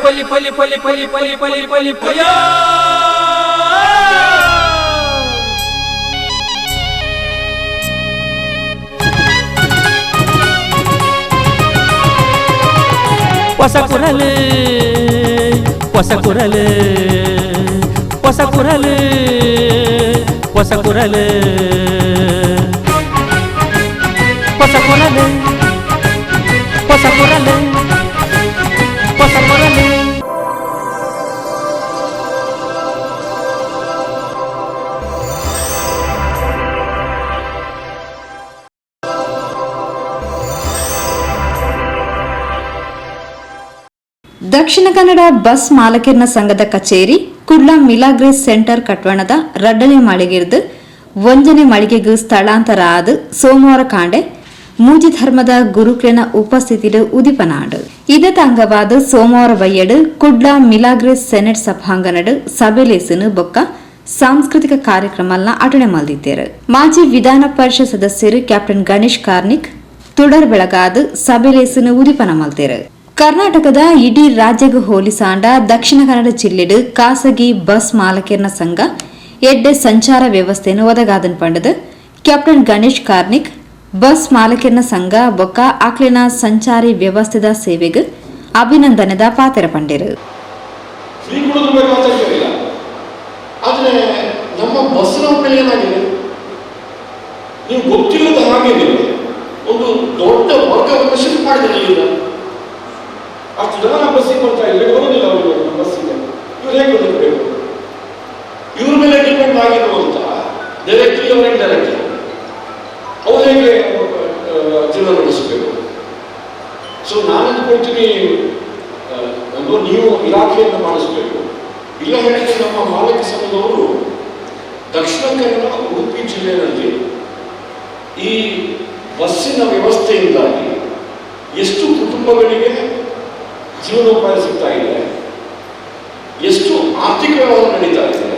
ಪಲಿ ಪಲಿ ಪಲಿ ಪಲಿ ಪಲಿ ಪಲಿ ಪಲಿ ಪಯ. ಹೊಸ ಕುರಲು ಹೊಸ ಕುರಲು ಹೊಸ ಕುರಲು ಹೊಸ ಕುರಲು ಹೊಸ ಕುರಲು ಹೊಸ ಕುರಲು ಹೊಸ ಕುರಲು. ದಕ್ಷಿಣ ಕನ್ನಡ ಬಸ್ ಮಾಲಕಿರ್ನ ಸಂಘದ ಕಚೇರಿ ಕುಡ್ಲ ಮಿಲಾಗ್ರೇಸ್ ಸೆಂಟರ್ ಕಟ್ವಣದ ರಡ್ಡನೇ ಮಾಳಿಗೆರ್ದು ಒಂಜನೇ ಮಳಿಗೆಗೂ ಸ್ಥಳಾಂತರ ಆದ ಸೋಮವಾರ ಕಾಂಡೆ ಮೂಜಿ ಧರ್ಮದ ಗುರುಕ್ಲೆನ ಉಪಸ್ಥಿತಿಡು ಉದಿಪನಾಡು. ಇದತ ಅಂಗವಾದ ಸೋಮವಾರ ಬಯ್ಯಡು ಕುಡ್ಲ ಮಿಲಾಗ್ರೇಸ್ ಸೆನೆಟ್ ಸಭಾಂಗಣಡು ಸಭೆಲೇಸನು ಬೊಕ್ಕ ಸಾಂಸ್ಕೃತಿಕ ಕಾರ್ಯಕ್ರಮಲ್ನ ಅಟಣೆ ಮಲ್ದಿದ್ದೇರು. ಮಾಜಿ ವಿಧಾನ ಪರಿಷತ್ ಸದಸ್ಯರು ಕ್ಯಾಪ್ಟನ್ ಗಣೇಶ್ ಕಾರ್ನಿಕ್ ತುಡರ್ ಬೆಳಗಾದ ಸಭೆಲೇಸನು ಉದಿಪನ ಮಲ್ತೇರು. ಕರ್ನಾಟಕದ ಇಡೀ ರಾಜ್ಯಗೂ ಹೋಲಿಸಾಂಡ ದಕ್ಷಿಣ ಕನ್ನಡ ಜಿಲ್ಲೆಡು ಖಾಸಗಿ ಬಸ್ ಮಾಲಕಿರ್ನ ಸಂಘ ಎಡ್ಡೆ ಸಂಚಾರ ವ್ಯವಸ್ಥೆಯನ್ನು ಒದಗಾದನ್ ಪಂಡದು ಕ್ಯಾಪ್ಟನ್ ಗಣೇಶ್ ಕಾರ್ನಿಕ್ ಬಸ್ ಮಾಲಕಿರ್ನ ಸಂಘ ಬೊಕ್ಕ ಆಕ್ಲಿನ ಸಂಚಾರಿ ವ್ಯವಸ್ಥೆದ ಸೇವೆಗೆ ಅಭಿನಂದನೆದ ಪಾತೆರ ಪಂಡಿರು. ಫ್ರೀ ಕೊಡೋದು ಬೇಕು ಅಂತ ಕೇಳಿಲ್ಲ. ಆದರೆ ನಮ್ಮ ಬಸ್ಸಿನ ಮೇಲೆ ಏನಾಗಿದೆ, ನೀವು ಗೊತ್ತಿಲ್ಲದ ಹಾಗೆ ನೀವು ಒಂದು ದೊಡ್ಡ ವರ್ಗವನ್ನು ಶಿಫ್ಟ್ ಮಾಡಿದ್ರೆ, ಇಲ್ಲಿಂದ ಅಷ್ಟು ಜನ ನಮ್ಮ ಬಸ್ಸಿಗೆ ಬರ್ತಾ ಇಲ್ಲ, ಬರೋದಿಲ್ಲ ಅವರು ನಮ್ಮ ಬಸ್ಸಿಗೆ. ಇವ್ರು ಹೇಗೆ ಬದುಕಬೇಕು? ಇವ್ರ ಮೇಲೆ ಡಿಪೆಂಡ್ ಆಗಿರುವಂತ ಡೈರೆಕ್ಟ್ಲಿ ಆರ್ ಇಂಡೈರೆಕ್ಟ್ಲಿ ಅವ್ರು ಹೇಗೆ ಜೀವನ ನಡೆಸಬೇಕು? ಸೊ ನಾನು ಅಂದ್ಕೊಳ್ತೀನಿ, ಒಂದು ನೀವು ಇಲಾಖೆಯನ್ನು ಮಾಡಿಸಬೇಕು. ಇಲ್ಲ ಹೇಳಿದ್ರೆ ನಮ್ಮ ಮಾಲಕ ಸಂಘದವರು ದಕ್ಷಿಣ ಕನ್ನಡ, ಉಡುಪಿ ಜಿಲ್ಲೆಯಲ್ಲಿ ಈ ಬಸ್ಸಿನ ವ್ಯವಸ್ಥೆಯಿಂದಾಗಿ ಎಷ್ಟು ಕುಟುಂಬಗಳಿಗೆ ಜೀವನೋಪಾಯ ಸಿಗ್ತಾ ಇದೆ, ಎಷ್ಟು ಆರ್ಥಿಕ ವ್ಯವಹಾರ ನಡೀತಾ ಇದೆ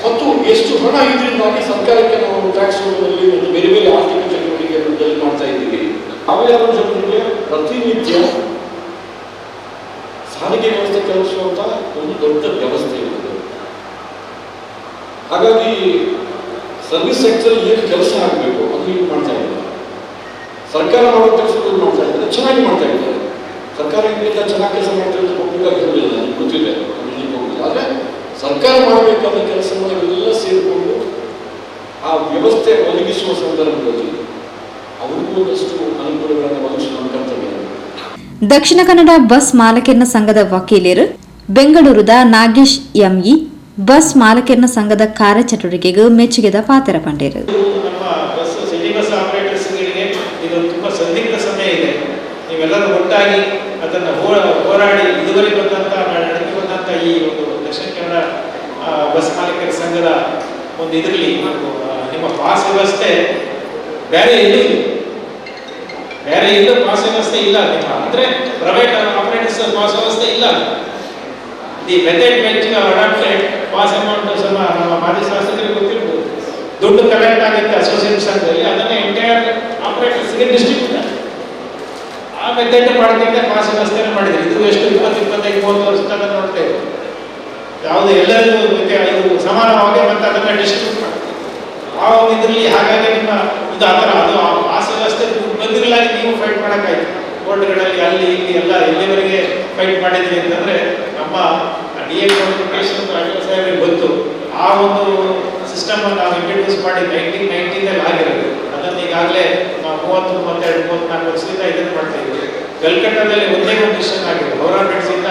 ಮತ್ತು ಎಷ್ಟು ಹಣ ಇದರಿಂದಾಗಿ ಸರ್ಕಾರಕ್ಕೆ ನಾವು ಟ್ಯಾಕ್ಸ್ ರೂಪದಲ್ಲಿ ಮತ್ತು ಬೇರೆ ಬೇರೆ ಆರ್ಥಿಕ ಚಟುವಟಿಕೆ ರೂಪದಲ್ಲಿ ಮಾಡ್ತಾ ಇದ್ದೀವಿ. ಸಾವಿರಾರು ಜನರಿಗೆ ಪ್ರತಿನಿತ್ಯ ಸಾರಿಗೆ ವ್ಯವಸ್ಥೆ ಕಲ್ಪಿಸುವಂತ ಒಂದು ದೊಡ್ಡ ವ್ಯವಸ್ಥೆ ಇದೆ. ಹಾಗಾಗಿ ಸರ್ವಿಸ್ ಸೆಕ್ಟರ್ ಏನು ಕೆಲಸ ಆಗಬೇಕು ಅದು ಈಗ ಮಾಡ್ತಾ ಇದ್ದಾರೆ. ಸರ್ಕಾರ ಮಾಡೋ ಕೆಲಸಗಳು ಮಾಡ್ತಾ ಇದ್ದಾರೆ, ಚೆನ್ನಾಗಿ ಮಾಡ್ತಾ ಇದ್ದಾರೆ. ಸರ್ಕಾರ ಇದರಿಂದ ಚೆನ್ನಾಗಿ ಕೆಲಸ ಮಾಡ್ತಾ ಇದ್ದಾರೆ, ಪಬ್ಲಿಕ್ ಆಗಿ ಹೇಳಲಿಲ್ಲ, ನನಗೆ ಗೊತ್ತಿದೆ, ನಾನು ಹೇಳಲಿಕ್ಕೆ ಹೋಗುದಿಲ್ಲ. ಆದರೆ ಸರ್ಕಾರ ಮಾಡಬೇಕಾದ ಕೆಲಸವನ್ನು ಇವೆಲ್ಲ ಸೇರಿಕೊಂಡು ಆ ವ್ಯವಸ್ಥೆ ಒದಗಿಸುವ ಸಂದರ್ಭದಲ್ಲಿ ಅವ್ರಿಗೂ ಒಂದಷ್ಟು ಅನುಕೂಲಗಳನ್ನು ಒದಗಿಸುವ ನಮ್ಮ ಕರ್ತವ್ಯ. ದಕ್ಷಿಣ ಕನ್ನಡ ಬಸ್ ಮಾಲಕಿರ್ನ ಸಂಘದ ವಕೀಲರು ಬೆಂಗಳೂರುದ ನಾಗೇಶ್ ಎಂಇ ಬಸ್ ಮಾಲಕಿರ್ನ ಸಂಘದ ಕಾರ್ಯಚಟುವಟಿಕೆಗೆ ಮೆಚ್ಚುಗೆದ ಪಾತ್ರ ಪಂಡೇರು. ನಮ್ಮ ಬಸ್, ಸಿಟಿ ಬಸ್ ಆಪರೇಟರ್ಸ್ಗಳಿಗೆ ಇದು ತುಂಬ ಸಂದಿಗ್ಧ ಸಮಯ ಇದೆ. ನೀವೆಲ್ಲರೂ ಒಟ್ಟಾಗಿ ಅದನ್ನು ಹೋರಾಡಿ ಇದುವರೆಗೆ ಬಂದಂಥ, ನಡೆದು ಬಂದಂಥ ಈ ಒಂದು ದಕ್ಷಿಣ ಕನ್ನಡ ಬಸ್ ಮಾಲೀಕರ ಸಂಘದ ಒಂದು ಇದರಲ್ಲಿ ನಿಮ್ಮ ಪಾಸ್ ವ್ಯವಸ್ಥೆ ಬೇರೆ ಎಲ್ಲೂ ಇಲ್ಲ. ಬೇರೆ ಎಲ್ಲೂ ಪಾಸ್ ವ್ಯವಸ್ಥೆ ಇಲ್ಲ ನಿಮ್ಮ. ಅಂದರೆ ಪ್ರೈವೇಟ್ ಆಪರೇಟರ್ಸ್ ಪಾಸ್ ವ್ಯವಸ್ಥೆ ಇಲ್ಲ. The method which adopted, pass amount ಸಮ ನಮ್ಮ ಮಾಜಿ ಶಾಸಕರಿಗೆ ಗೊತ್ತಿರ್ಬೋದು. ದುಡ್ಡು ಕಲೆಕ್ಟ್ ಆಗುತ್ತೆ ಅಸೋಸಿಯೇಷನ್, ಅದನ್ನ ಎಂಟೈರ್ ಆಪರೇಟರ್ಸ್ಗೆ ಡಿಸ್ಟ್ರಿಬ್ಯೂಟ್. ಆ ಮೆಥಡ್ ಮಾಡ್ಕೊಂಡೆ ಪಾಸ್ ವ್ಯವಸ್ಥೆನ ಮಾಡಿದ್ರು. ಇದು ಎಷ್ಟು 20, 25, 30 ವರ್ಷದಿಂದ ಅದನ್ನು ನೋಡ್ತೇವೆ. ಯಾವುದು ಎಲ್ಲರಿಗೂ ಮತ್ತೆ ಇದು ಸಮಾನವಾಗಿ ಮತ್ತೆ ಅದನ್ನ ಡಿಸ್ಟ್ರಿಬ್ಯೂಟ್ ಮಾಡ್ತಾರೆ ಆ ಒಂದು ಇದರಲ್ಲಿ. ಹಾಗಾಗಿ ನಿಮ್ಮ ಇದು ಆ ಥರ ಅದು ಆ ಪಾಸ್ ವ್ಯವಸ್ಥೆ ಬಂದಿರಲಾಗಿ ನೀವು ಫೈಟ್ ಮಾಡೋಕ್ಕಾಯ್ತು ಕೋರ್ಟ್ಗಳಲ್ಲಿ, ಅಲ್ಲಿ ಇಲ್ಲಿ ಎಲ್ಲ. ಎಲ್ಲಿವರೆಗೆ ಫೈಟ್ ಮಾಡಿದ್ರಿ ಅಂತಂದ್ರೆ, ನಮ್ಮ ಡಿ ಎ ನೋಟಿಫಿಕೇಶನ್ ರಾಜೀವ್ ಸಾಹೇಬ್ರಿಗೆ ಗೊತ್ತು. ಆ ಒಂದು ಸಿಸ್ಟಮ್ ನಾವು ಇಂಟ್ರಡ್ಯೂಸ್ ಮಾಡಿ 1990ದಲ್ಲಿ ಆಗಿರೋದು. ಅದನ್ನು ಈಗಾಗಲೇ ನಾವು 30, 32, 34 ವರ್ಷದಿಂದ ಇದನ್ನು ಮಾಡ್ತಾ ಇದ್ದೀವಿ. ಕಲ್ಕಟ್ಟಾದಲ್ಲಿ ಒಂದೇ ಒಂದು ಡಿಸಿಷನ್ ಆಗಿದೆ. ಹೌರಾ ಬ್ರಿಡ್ಜಿಂದ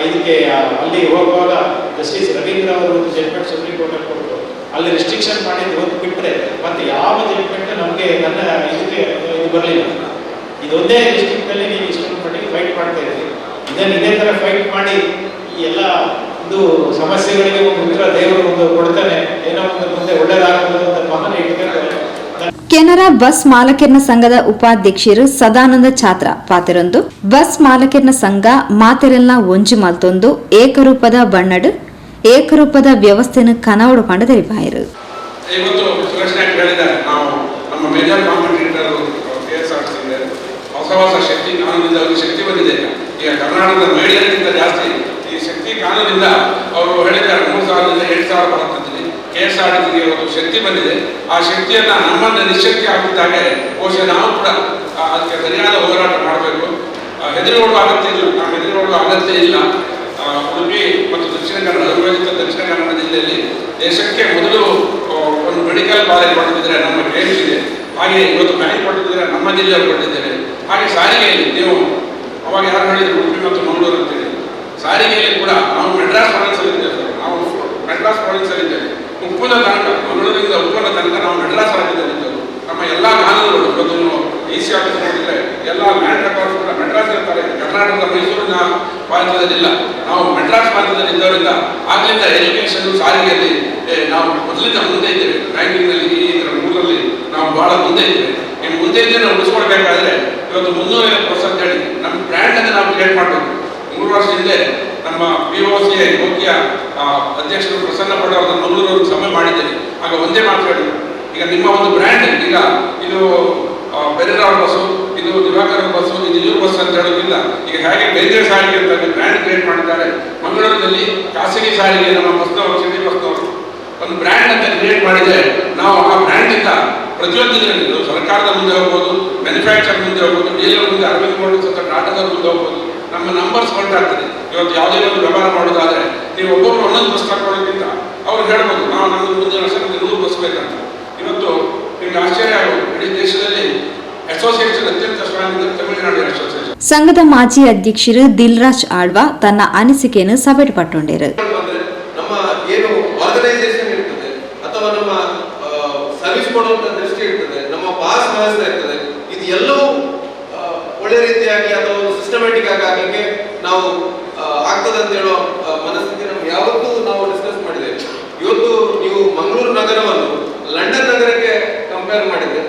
ಇದಕ್ಕೆ ಅಲ್ಲಿ ಹೋಗುವಾಗ ಜಸ್ಟಿಸ್ ರವೀಂದ್ರ ಅವರು ಒಂದು ಜಡ್ಮೆಂಟ್ ಸುಪ್ರೀಂ ಕೋರ್ಟಲ್ಲಿ ಕೊಟ್ಟರು. ಅಲ್ಲಿ ರಿಸ್ಟ್ರಿಕ್ಷನ್ ಮಾಡಿದ್ದು ಒಂದು ಬಿಟ್ಟರೆ ಮತ್ತೆ ಯಾವ ಜಡ್ಮೆಂಟ್ ನಮಗೆ ನನ್ನ ಇದಕ್ಕೆ ಇದು ಬರಲಿಲ್ಲ. ಇದೊಂದೇ ಡಿಸ್ಟ್ರಿಕ್ಟ್ನಲ್ಲಿ ನೀವು ಇಷ್ಟೊಂದು ಮಟ್ಟಿಗೆ ಫೈಟ್ ಮಾಡ್ತಾ ಇದ್ದೀರಿ. ಇದನ್ನು ಇದೇ ಥರ ಫೈಟ್ ಮಾಡಿ ಈ ಎಲ್ಲ ಇದು ಸಮಸ್ಯೆಗಳಿಗೆ ಒಂದು ಉತ್ತರ ದೇವರು ಒಂದು ಕೊಡ್ತಾನೆ, ಏನೋ ಒಂದು ಮುಂದೆ ಒಳ್ಳೇದಾಗಬಹುದು ಅಂತ ಭಾವನೆ ಇಟ್ಕೊಂಡು ಕೆನರಾ ಬಸ್ ಮಾಲಕಿರ್ನ ಸಂಘದ ಉಪಾಧ್ಯಕ್ಷರು ಸದಾನಂದ ಛಾತ್ರ ಪಾತೆರೊಂದು ಬಸ್ ಮಾಲಕಿರ್ನ ಸಂಘ ಮಾತೆರೆಲ್ಲ ಒಂಜಿ ಮಲ್ತೊಂದು ಏಕರೂಪದ ಬಣ್ಣಡು ಏಕರೂಪದ ವ್ಯವಸ್ಥೆಯನ್ನು ಕನವಡು ಪಂಡ ತೆರಿಪಾಯರು. ಇವತ್ತು ಸುರೇಶ್ ನಾಯ್ಕ ಹೇಳಿದ್ದಾರೆ, ನಾವು ನಮ್ಮ ಮೇಜರ್ ಕಾಂಪಿಟೇಟರ್ ಕೆಎಸ್ಆರ್ಟಿಸಿ ಇದೆ. ಹೊಸ ಹೊಸ ಶಕ್ತಿ, ಕಾನೂನಿಂದ ಅವ್ರಿಗೆ ಶಕ್ತಿ ಬಂದಿದೆ. ಈಗ ಕರ್ನಾಟಕದ ಮಹಿಳೆಯರಿಗಿಂತ ಜಾಸ್ತಿ ಈ ಶಕ್ತಿ ಕಾನೂನಿಂದ ಅವರು ಹೇಳಿದ್ದಾರೆ 3,000ದಿಂದ 8,000 ಬರುತ್ತಂತೀನಿ. KSRTCಗೆ ಒಂದು ಶಕ್ತಿ ಬಂದಿದೆ. ಆ ಶಕ್ತಿಯನ್ನು ನಮ್ಮನ್ನು ನಿಶಕ್ತಿ ಆಗಿದ್ದಾಗೆ ಬಹುಶಃ ನಾವು ಕೂಡ ಅದಕ್ಕೆ ಸರಿಯಾದ ಹೋರಾಟ ಮಾಡಬೇಕು. ಹೆದರಿಕೊಳ್ಳುವ ಅಗತ್ಯ ಇಲ್ಲ, ನಾವು ಹೆದರಿಕೊಳ್ಳುವ ಅಗತ್ಯ ಇಲ್ಲ. ಉಡುಪಿ ಮತ್ತು ದಕ್ಷಿಣ ಕನ್ನಡ, ಅವಿಭಜಿತ ದಕ್ಷಿಣ ಕನ್ನಡ ಜಿಲ್ಲೆಯಲ್ಲಿ ದೇಶಕ್ಕೆ ಮೊದಲು ಒಂದು ಮೆಡಿಕಲ್ ಕಾಲೇಜ್ ಕೊಟ್ಟಿದ್ದರೆ ನಮ್ಮ KMC ಇದೆ. ಹಾಗೆ ಇವತ್ತು ಬ್ಯಾಂಕ್ ಕೊಟ್ಟಿದ್ದರೆ ನಮ್ಮ ಜಿಲ್ಲೆಯವರು ಕೊಟ್ಟಿದ್ದೇವೆ. ಹಾಗೆ ಸಾರಿಗೆಯಲ್ಲಿ ನೀವು ಅವಾಗ ಯಾರು ಹೇಳಿದ್ರು ಉಡುಪಿ ಮತ್ತು ಮಂಗಳೂರು ಅಂತೇಳಿ, ಸಾರಿಗೆಯಲ್ಲಿ ಕೂಡ ನಾವು ಮೆಡ್ರಾಸ್ ಪ್ರಾವಿನ್ಸಲ್ಲಿದ್ದೇವೆ ಸರ್. ನಾವು ಮೆಡ್ರಾಸ್ ಪ್ರಾವಿನ್ಸಲ್ಲಿದ್ದೇವೆ. ಉಪ್ಪುನ ತನಕ, ಮಂಗಳೂರಿನಿಂದ ಉಪ್ಪುನ ತನಕ ನಾವು ಮೆಡ್ರಾಸ್ ರಾಜ್ಯದಲ್ಲಿದ್ದೆವು. ನಮ್ಮ ಎಲ್ಲ ಕಾನೂನುಗಳು ಇವತ್ತು ನೀವು D C office ನೋಡಿದರೆ ಎಲ್ಲ ಲ್ಯಾಂಡ್ ರೆಕಾರ್ಡ್ಸ್ ಕೂಡ ಮೆಡ್ರಾಸ್ ಇರ್ತಾರೆ. ಕರ್ನಾಟಕದ ಮೈಸೂರಿನ ಪ್ರಾಂತ್ಯದಲ್ಲಿಲ್ಲ, ನಾವು ಮೆಡ್ರಾಸ್ ಪ್ರಾಂತ್ಯದಲ್ಲಿ ಇದ್ದವರಿಂದ ಆಗಲಿಂದ ಎಜುಕೇಷನ್, ಸಾರಿಗೆಯಲ್ಲಿ ನಾವು ಮೊದಲಿಂದ ಮುಂದೆ ಇದ್ದೇವೆ. ಬ್ಯಾಂಕಿಂಗ್ನಲ್ಲಿ ಈ ಇದರ ಮೂರರಲ್ಲಿ ನಾವು ಬಹಳ ಮುಂದೆ ಇದ್ದೇವೆ. ಇನ್ನು ಮುಂದೆ ಇದ್ದರೆ ನಾವು ಉಳಿಸ್ಕೊಳ್ಬೇಕಾದ್ರೆ ಇವತ್ತು 350 ವರ್ಷ ಅಂತ ಹೇಳಿ ನಮ್ಮ ಬ್ರ್ಯಾಂಡನ್ನು ನಾವು ಕ್ರಿಯೇಟ್ ಮಾಡಬೇಕು. 3 ವರ್ಷ ಹಿಂದೆ ನಮ್ಮ POCI ಮುಖ್ಯ ಅಧ್ಯಕ್ಷರು ಪ್ರಸನ್ನ ಭಟ್ ಅವರನ್ನು ಮಂಗಳೂರು ಸಭೆ ಮಾಡಿದ್ದೇನೆ. ಆಗ ಒಂದೇ ಮಾತು ಹೇಳಿದ್ರು, ಈಗ ನಿಮ್ಮ ಒಂದು ಬ್ರ್ಯಾಂಡ್, ಈಗ ಇದು ಬೆರೆರಾವ್ ಬಸ್ಸು, ಇದು ದಿವಾಕರ್ ಬಸ್ಸು, ಇದು ಇವ್ರ ಬಸ್ ಅಂತ ಹೇಳೋದಿಲ್ಲ. ಈಗ ಹೇಗೆ ಬೇಂದ್ರೆ ಸಾರಿಗೆ ಅಂತ ಬ್ರ್ಯಾಂಡ್ ಕ್ರಿಯೇಟ್ ಮಾಡಿದ್ದಾರೆ, ಮಂಗಳೂರಿನಲ್ಲಿ ಖಾಸಗಿ ಸಾರಿಗೆ ನಮ್ಮ ಬಸ್ನವರು, ಸಿಟಿ ಬಸ್ನವರು ಒಂದು ಬ್ರ್ಯಾಂಡ್ ಅಂತ ಕ್ರಿಯೇಟ್ ಮಾಡಿದರೆ ನಾವು ಆ ಬ್ರ್ಯಾಂಡಿಂದ ಪ್ರತಿಯೊಂದು ಇದರಲ್ಲಿ ಸರ್ಕಾರದ ಮುಂದೆ ಹೋಗ್ಬೋದು, ಮ್ಯಾನುಫ್ಯಾಕ್ಚರ್ ಮುಂದೆ ಹೋಗ್ಬೋದು, ಡೀಲರ್ ಮುಂದೆ, ಅರವಿಂದ್ ಮೋಟರ್ಸ್ ಅಥವಾ ಟಾಟಾದವ್ರ ಮುಂದೆ ಹೋಗ್ಬೋದು. ನಮ್ಮ ನಂಬರ್ಸ್ ಆಗ್ತದೆ. ಇವತ್ತು ಯಾವುದೇ ಒಂದು ವ್ಯವಹಾರ ಮಾಡೋದಾದರೆ ನೀವು ಒಬ್ಬೊಬ್ಬರು ಒಂದೊಂದು ಬಸ್ ತಗೊಳ್ಳೋದ್ಕಿಂತ ಅವ್ರು ಹೇಳ್ಬೋದು, ನಾವು ನಮ್ಮದು ಮುಂದಿನ ವರ್ಷ ನಮಗೆ 100 ಬಸ್ ಬೇಕಂತ. ಇವತ್ತು ನಿಮ್ಗೆ ಆಶ್ಚರ್ಯ ಆಗೋದು, ಇಡೀ ದೇಶದಲ್ಲಿ ಅಸೋಸಿಯೇಷನ್ ಅತ್ಯಂತ ಸ್ಟ್ರಾಂಗ್ ಇದೆ ತಮಿಳುನಾಡು ಅಸೋಸಿಯೇಷನ್. ಸಂಘದ ಮಾಜಿ ಅಧ್ಯಕ್ಷರು ದಿಲ್ರಾಜ್ ಆಳ್ವಾ ತನ್ನ ಅನಿಸಿಕೆಯನ್ನು ಸಭೆಟ್ ಪಟ್ಟೊಂಡಿರು. ನಮ್ಮ ಏನು ಆರ್ಗನೈಸೇಷನ್ ಇರ್ತದೆ ಅಥವಾ ನಮ್ಮ ಸರ್ವಿಸ್ ಕೊಡುವಂತ ದೃಷ್ಟಿ ಇರ್ತದೆ, ನಮ್ಮ ಪಾಸ್ ವ್ಯವಸ್ಥೆ ಇರ್ತದೆ, ಇದು ಎಲ್ಲವೂ ಒಳ್ಳೆ ರೀತಿಯಾಗಿ ಅಥವಾ ಒಂದು ಸಿಸ್ಟಮ್ಯಾಟಿಕ್ ಆಗಿ ಆಗ್ಲಿಕ್ಕೆ ನಾವು ಆಗ್ತದೆ ಅಂತ ಹೇಳೋ ಮನಸ್ಥಿತಿ ನಮ್ಗೆ ಯಾವತ್ತೂ ನಾವು ಡಿಸ್ಕಸ್ ಮಾಡಿದ್ದೇವೆ. ಇವತ್ತು ನೀವು ಮಂಗಳೂರು ನಗರವನ್ನು ಲಂಡನ್ ನಗರಕ್ಕೆ ಕಂಪೇರ್ ಮಾಡಿದ್ರೆ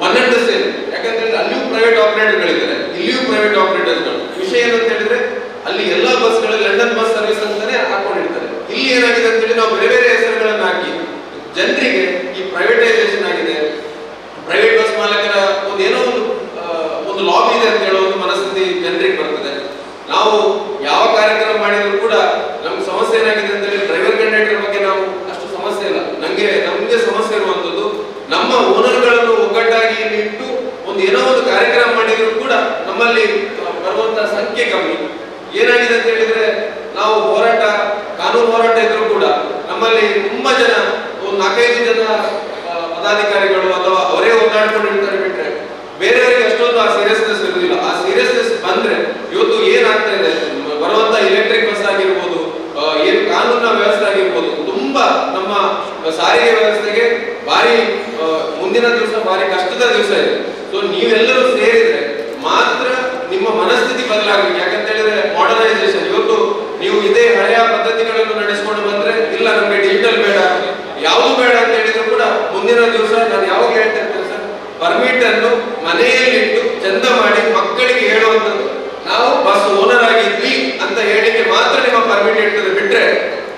one and the same. ಯಾಕಂತ ಹೇಳಿದ್ರೆ ಅಲ್ಲಿಯೂ ಪ್ರೈವೇಟ್ ಆಪರೇಟರ್ಗಳಿದ್ದಾರೆ, ಇಲ್ಲಿಯೂ ಪ್ರೈವೇಟ್ ಆಪರೇಟರ್ಸ್ಗಳು. ವಿಷಯ ಏನಂತ ಹೇಳಿದ್ರೆ ಅಲ್ಲಿ ಎಲ್ಲಾ ಬಸ್ಗಳು London bus service ಅಂತಾನೆ ಹಾಕೊಂಡಿರ್ತಾರೆ. ಇಲ್ಲಿ ಏನಾಗಿದೆ ಅಂತ ಹೇಳಿ ನಾವು ಬೇರೆ ಬೇರೆ ಹೆಸರುಗಳನ್ನು ಹಾಕಿ ಜನರಿಗೆ ಈ ಪ್ರೈವೇಟೈಸೇಷನ್ ಆಗಿದೆ, ಪ್ರೈವೇಟ್ ಬಸ್ ಮಾಲಕರ ಒಂದು ಏನೋ ಒಂದು ಒಂದು ಲಾಬಿ ಇದೆ ಅಂತ ಹೇಳೋ ಒಂದು ಮನಸ್ಥಿತಿ ಜನರಿಗೆ ಬರ್ತದೆ. ನಾವು ಯಾವ ಕಾರ್ಯಕ್ರಮ ಮಾಡಿದ್ರು ಕೂಡ ನಮ್ಗೆ ಸಮಸ್ಯೆ ಏನಾಗಿದೆ ಅಂತ ಹೇಳಿ ಡ್ರೈವರ್ ಕಂಡಕ್ಟರ್ ಬಗ್ಗೆ ನಾವು ಅಷ್ಟು ಸಮಸ್ಯೆ ಇಲ್ಲ. ನಮ್ಗೆ ಸಮಸ್ಯೆ ಇರುವಂತದ್ದು ನಮ್ಮ ಓನರ್ಗಳನ್ನು ಒಗ್ಗಟ್ಟಾಗಿ ಇಲ್ಲಿ ಇಟ್ಟು ಒಂದು ಏನೋ ಒಂದು ಕಾರ್ಯಕ್ರಮ ಮಾಡಿದ್ರು ಕೂಡ ನಮ್ಮಲ್ಲಿ ಬರುವಂತ ಸಂಖ್ಯೆ ಕಮ್ಮಿ. ಏನಾಗಿದೆ ಅಂತ ಹೇಳಿದ್ರೆ ನಾವು ಹೋರಾಟ, ಕಾನೂನು ಹೋರಾಟ ಇದ್ರೂ ಕೂಡ ನಮ್ಮಲ್ಲಿ ತುಂಬಾ ಜನ, ಒಂದು 4-5 ಜನ ಪದಾಧಿಕಾರಿಗಳು ಅಥವಾ ಅವರೇ ಒದ್ದಾಡ್ಕೊಂಡಿರ್ತಾರೆ ಬಿಟ್ರೆ ಬೇರೆಯವರಿಗೆ ಅಷ್ಟೊಂದು ಆ ಸೀರಿಯಸ್ನೆಸ್ ಇರುವುದಿಲ್ಲ. ಆ ಸೀರಿಯಸ್ನೆಸ್ ಬಂದ್ರೆ ಇವತ್ತು ಏನಾಗ್ತಾ ಇದೆ, ಬರುವಂತ ಎಲೆಕ್ಟ್ರಿಕ್ ಬಸ್ ಆಗಿರ್ಬೋದು, ಏನು ಕಾನೂನಿನ ವ್ಯವಸ್ಥೆ ಆಗಿರ್ಬೋದು, ತುಂಬಾ ನಮ್ಮ ಸಾರಿಗೆ ವ್ಯವಸ್ಥೆಗೆ ಭಾರಿ ಮುಂದಿನ ದಿವಸ ಭಾರಿ ಕಷ್ಟದ ದಿವಸ ಇದೆ. ಸೊ ನೀವೆಲ್ಲರೂ ಸೇರಿದ್ರೆ ಮಾತ್ರ ನಿಮ್ಮ ಮನಸ್ಥಿತಿ ಬದಲಾಗಬೇಕು. ಯಾಕಂತ ಹೇಳಿದ್ರೆ ಮಾಡರ್ನೈಸೇಷನ್ ಇವತ್ತು ನೀವು ಇದೇ ಹಳೆಯ ಪದ್ಧತಿಗಳನ್ನು ನಡೆಸಿಕೊಂಡು ಬಂದ್ರೆ, ಇಲ್ಲ ನಮ್ಗೆ ಡಿಜಿಟಲ್ ಬೇಡ, ಯಾವುದು ಬೇಡ ಅಂತ ಹೇಳಿದ್ರು ಕೂಡ ಮುಂದಿನ ದಿವಸ ನಾನು ಯಾವಾಗ ಹೇಳ್ತಾ ಇರ್ತೇನೆ ಸರ್, ಪರ್ಮಿಟ್ ಅನ್ನು ಮನೆಯಲ್ಲಿಟ್ಟು ಚಂದ ಮಾಡಿ ಮಕ್ಕಳಿಗೆ ಹೇಳುವಂಥದ್ದು ನಾವು ಬಸ್ ಓನರ್ ಆಗಿದ್ವಿ ಅಂತ ಹೇಳಿಕ್ಕೆ ಮಾತ್ರ ನಿಮ್ಮ ಪರ್ಮಿಟ್ ಇರ್ತದೆ, ಬಿಟ್ರೆ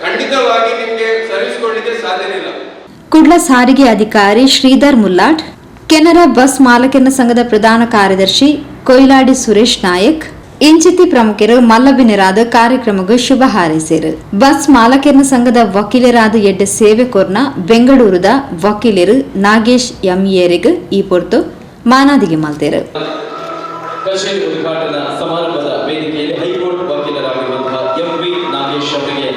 ಖಂಡಿತವಾಗಿ ನಿಮ್ಗೆ ಸರ್ವಿಸ್ ಕೊಡ್ಲಿಕ್ಕೆ ಸಾಧ್ಯನೇ ಇಲ್ಲ. ಕುಡ್ಲ ಸಾರಿಗೆ ಅಧಿಕಾರಿ ಶ್ರೀಧರ್ ಮುಲ್ಲಾಡ್, ಕೆನರಾ ಬಸ್ ಮಾಲಕರ ಸಂಘದ ಪ್ರಧಾನ ಕಾರ್ಯದರ್ಶಿ ಕೊಯ್ಲಾಡಿ ಸುರೇಶ್ ನಾಯಕ್ ಇಂಚಿತಿ ಪ್ರಮುಖರು ಮಲ್ಲಬಿನರಾದ ಕಾರ್ಯಕ್ರಮಕ್ಕೆ ಶುಭ ಹಾರೈಸಿರು. ಬಸ್ ಮಾಲಕರ ಸಂಘದ ವಕೀಲರಾದ ಎಡ್ಡೆ ಸೇವೆ ಕೋರ್ನ ಬೆಂಗಳೂರುದ ವಕೀಲರು ನಾಗೇಶ್ ಎಂಏರಿಗ್ ಈ ಪೊರ್ತು ಮಾನಾದಿಗೆ ಮಲ್ತೇರು. ಕಚೇರಿ ಉದ್ಘಾಟನಾ ಸಮಾರಂಭದ ವೇದಿಕೆಯಲ್ಲಿ ಹೈಕೋರ್ಟ್ ವಕೀಲರಾಗಿರುವಂತಹ ಎಂ.ವಿ. ನಾಗೇಶ್ ಅವರಿಗೆ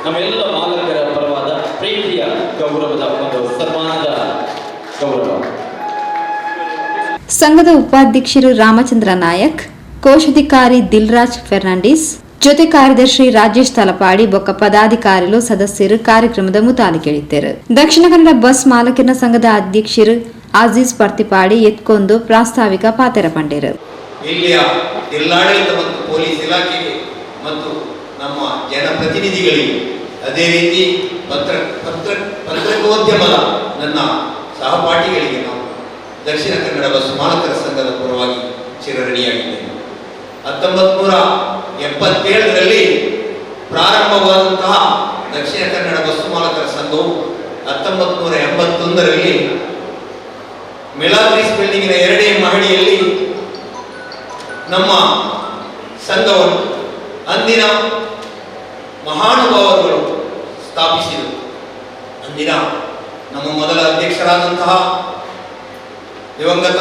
ನಮ್ಮೆಲ್ಲ ಮಾಲಕರ ಪರವಾದ ಪ್ರೀತಿಯ ಗೌರವದ ಒಂದು ಸನ್ಮಾನದ ಗೌರವ. ಸಂಘದ ಉಪಾಧ್ಯಕ್ಷರು ರಾಮಚಂದ್ರ ನಾಯಕ್, ಕೋಶಾಧಿಕಾರಿ ದಿಲ್ರಾಜ್ ಫೆರ್ನಾಂಡಿಸ್, ಜೊತೆ ಕಾರ್ಯದರ್ಶಿ ರಾಜೇಶ್ ತಲಪಾಡಿ ಬೊಕ್ಕ ಪದಾಧಿಕಾರಿಗಳು ಸದಸ್ಯರು ಕಾರ್ಯಕ್ರಮದ ಮುತಾಲಿಕೆಳಿದ್ದರು. ದಕ್ಷಿಣ ಕನ್ನಡ ಬಸ್ ಮಾಲಕರ ಸಂಘದ ಅಧ್ಯಕ್ಷರು ಅಜೀಜ್ ಪರ್ತಿಪಾಡಿ ಎತ್ಕೊಂಡು ಪ್ರಾಸ್ತಾವಿಕ ಪಾತೆರ ಪಂಡೇರು. ಇಲ್ಲಿಯ ಜಿಲ್ಲಾಡಳಿತ ಮತ್ತು ಪೊಲೀಸ್ ಇಲಾಖೆಗೆ ಮತ್ತು ನಮ್ಮ ಜನಪ್ರತಿನಿಧಿಗಳಿಗೆ, ಅದೇ ರೀತಿ ಪತ್ರ ಪತ್ರ ಪತ್ರಿಕೋದ್ಯಮದ ನನ್ನ ಸಹಪಾಠಿಗಳಿಗೆ ನಾವು ದಕ್ಷಿಣ ಕನ್ನಡ ಬಸ್ ಮಾಲಕರ ಸಂಘದ ಪರವಾಗಿ ಚಿರಋಣಿಯಾಗಿದ್ದೇನೆ. 1977ರಲ್ಲಿ ಪ್ರಾರಂಭವಾದಂತಹ ದಕ್ಷಿಣ ಕನ್ನಡ ಬಸ್ಸು ಮಾಲಕರ ಸಂಘವು 1981ರಲ್ಲಿ ಮೆಲಾಗ್ರೀಸ್ ಬಿಲ್ಡಿಂಗಿನ ಎರಡನೇ ಮಹಡಿಯಲ್ಲಿ ನಮ್ಮ ಸಂಘವನ್ನು ಅಂದಿನ ಮಹಾನುಭಾವರುಗಳು ಸ್ಥಾಪಿಸಿದರು. ಅಂದಿನ ನಮ್ಮ ಮೊದಲ ಅಧ್ಯಕ್ಷರಾದಂತಹ ದಿವಂಗತ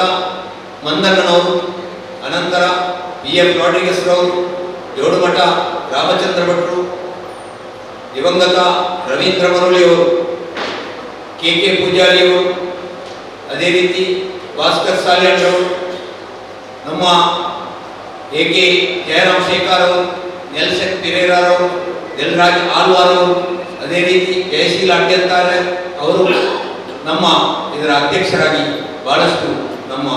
ಮಂದಣ್ಣನವರು, ಅನಂತರ ಪಿ ಎಫ್ ರಾಡ್ರಿಗಸ್ರವರು, ಜೋಡುಮಠ ರಾಮಚಂದ್ರ ಭಟ್ರು, ದಿವಂಗತ ರವೀಂದ್ರ ಮರುಳಿಯವರು, ಕೆ ಕೆ ಪೂಜಾರಿಯವರು, ಅದೇ ರೀತಿ ಭಾಸ್ಕರ್ ಸಾಲಿಯಣ್ಣವರು, ನಮ್ಮ ಎ ಕೆ ಜಯರಾಮ್ ಶೇಖರ್ ಅವರು, ನೆಲ್ಸನ್ ಪಿರೇರಾರವರು, ದಿಲ್ರಾಜ್ ಆಲ್ವಾರವರು, ಅದೇ ರೀತಿ ಜಯಶೀಲ ಅಡ್ಯಂತಾರೆ ಅವರು ನಮ್ಮ ಇದರ ಅಧ್ಯಕ್ಷರಾಗಿ ಬಹಳಷ್ಟು ನಮ್ಮ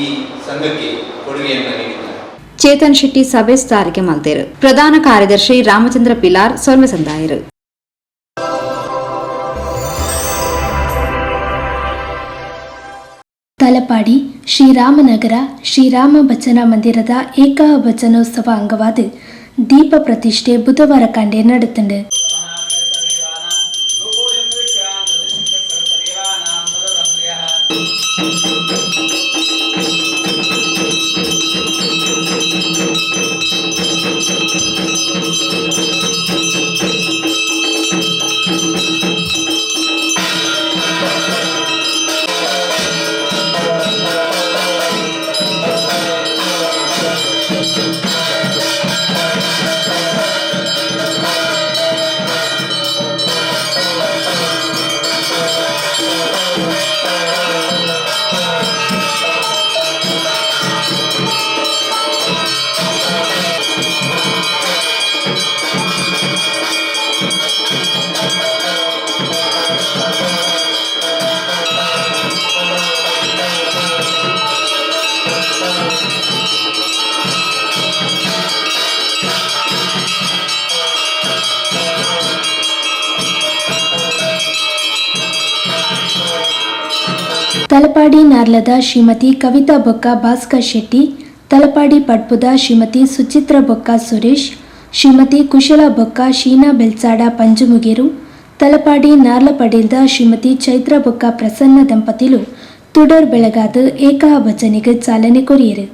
ಈ ಸಂಘಕ್ಕೆ ಕೊಡುಗೆಯನ್ನು ನೀಡಿದ್ದಾರೆ. ಚೇತನ್ ಶೆಟ್ಟಿ ಸಭೆ ಸಾರಿಗೆ ಮಲ್ತೇರು. ಪ್ರಧಾನ ಕಾರ್ಯದರ್ಶಿ ರಾಮಚಂದ್ರ ಪಿಲಾರ್ ಸೊಲ್ಮೆ ಸಂದಾಯರು. ತಲಪಾಡಿ ಶ್ರೀರಾಮನಗರ ಶ್ರೀರಾಮ ಭಜನಾ ಮಂದಿರದ ಏಕ ಭಜನೋತ್ಸವ ಅಂಗವಾದ ದೀಪ ಪ್ರತಿಷ್ಠೆ ಬುಧವಾರ ಕಾಂಡೆ ನಡೆತಂಡು. ತಲಪಾಡಿ ನಾರ್ಲದ ಶ್ರೀಮತಿ ಕವಿತಾ ಬೊಕ್ಕ ಭಾಸ್ಕರ್ ಶೆಟ್ಟಿ, ತಲಪಾಡಿ ಪಡ್ಪುದ ಶ್ರೀಮತಿ ಸುಚಿತ್ರ ಬೊಕ್ಕ ಸುರೇಶ್, ಶ್ರೀಮತಿ ಕುಶಲ ಬೊಕ್ಕ ಶೀನಾ ಬೆಲ್ಸಾಡ ಪಂಜುಮುಗೇರು, ತಲಪಾಡಿ ನಾರ್ಲ ಪಡೇಲ್ದ ಶ್ರೀಮತಿ ಚೈತ್ರ ಬೊಕ್ಕ ಪ್ರಸನ್ನ ದಂಪತಿಲು ತುಡರ್ ಬೆಳಗಾದ ಏಕಾ ಭಜನೆಗೆ ಚಾಲನೆ ಕೊರಿಯರು.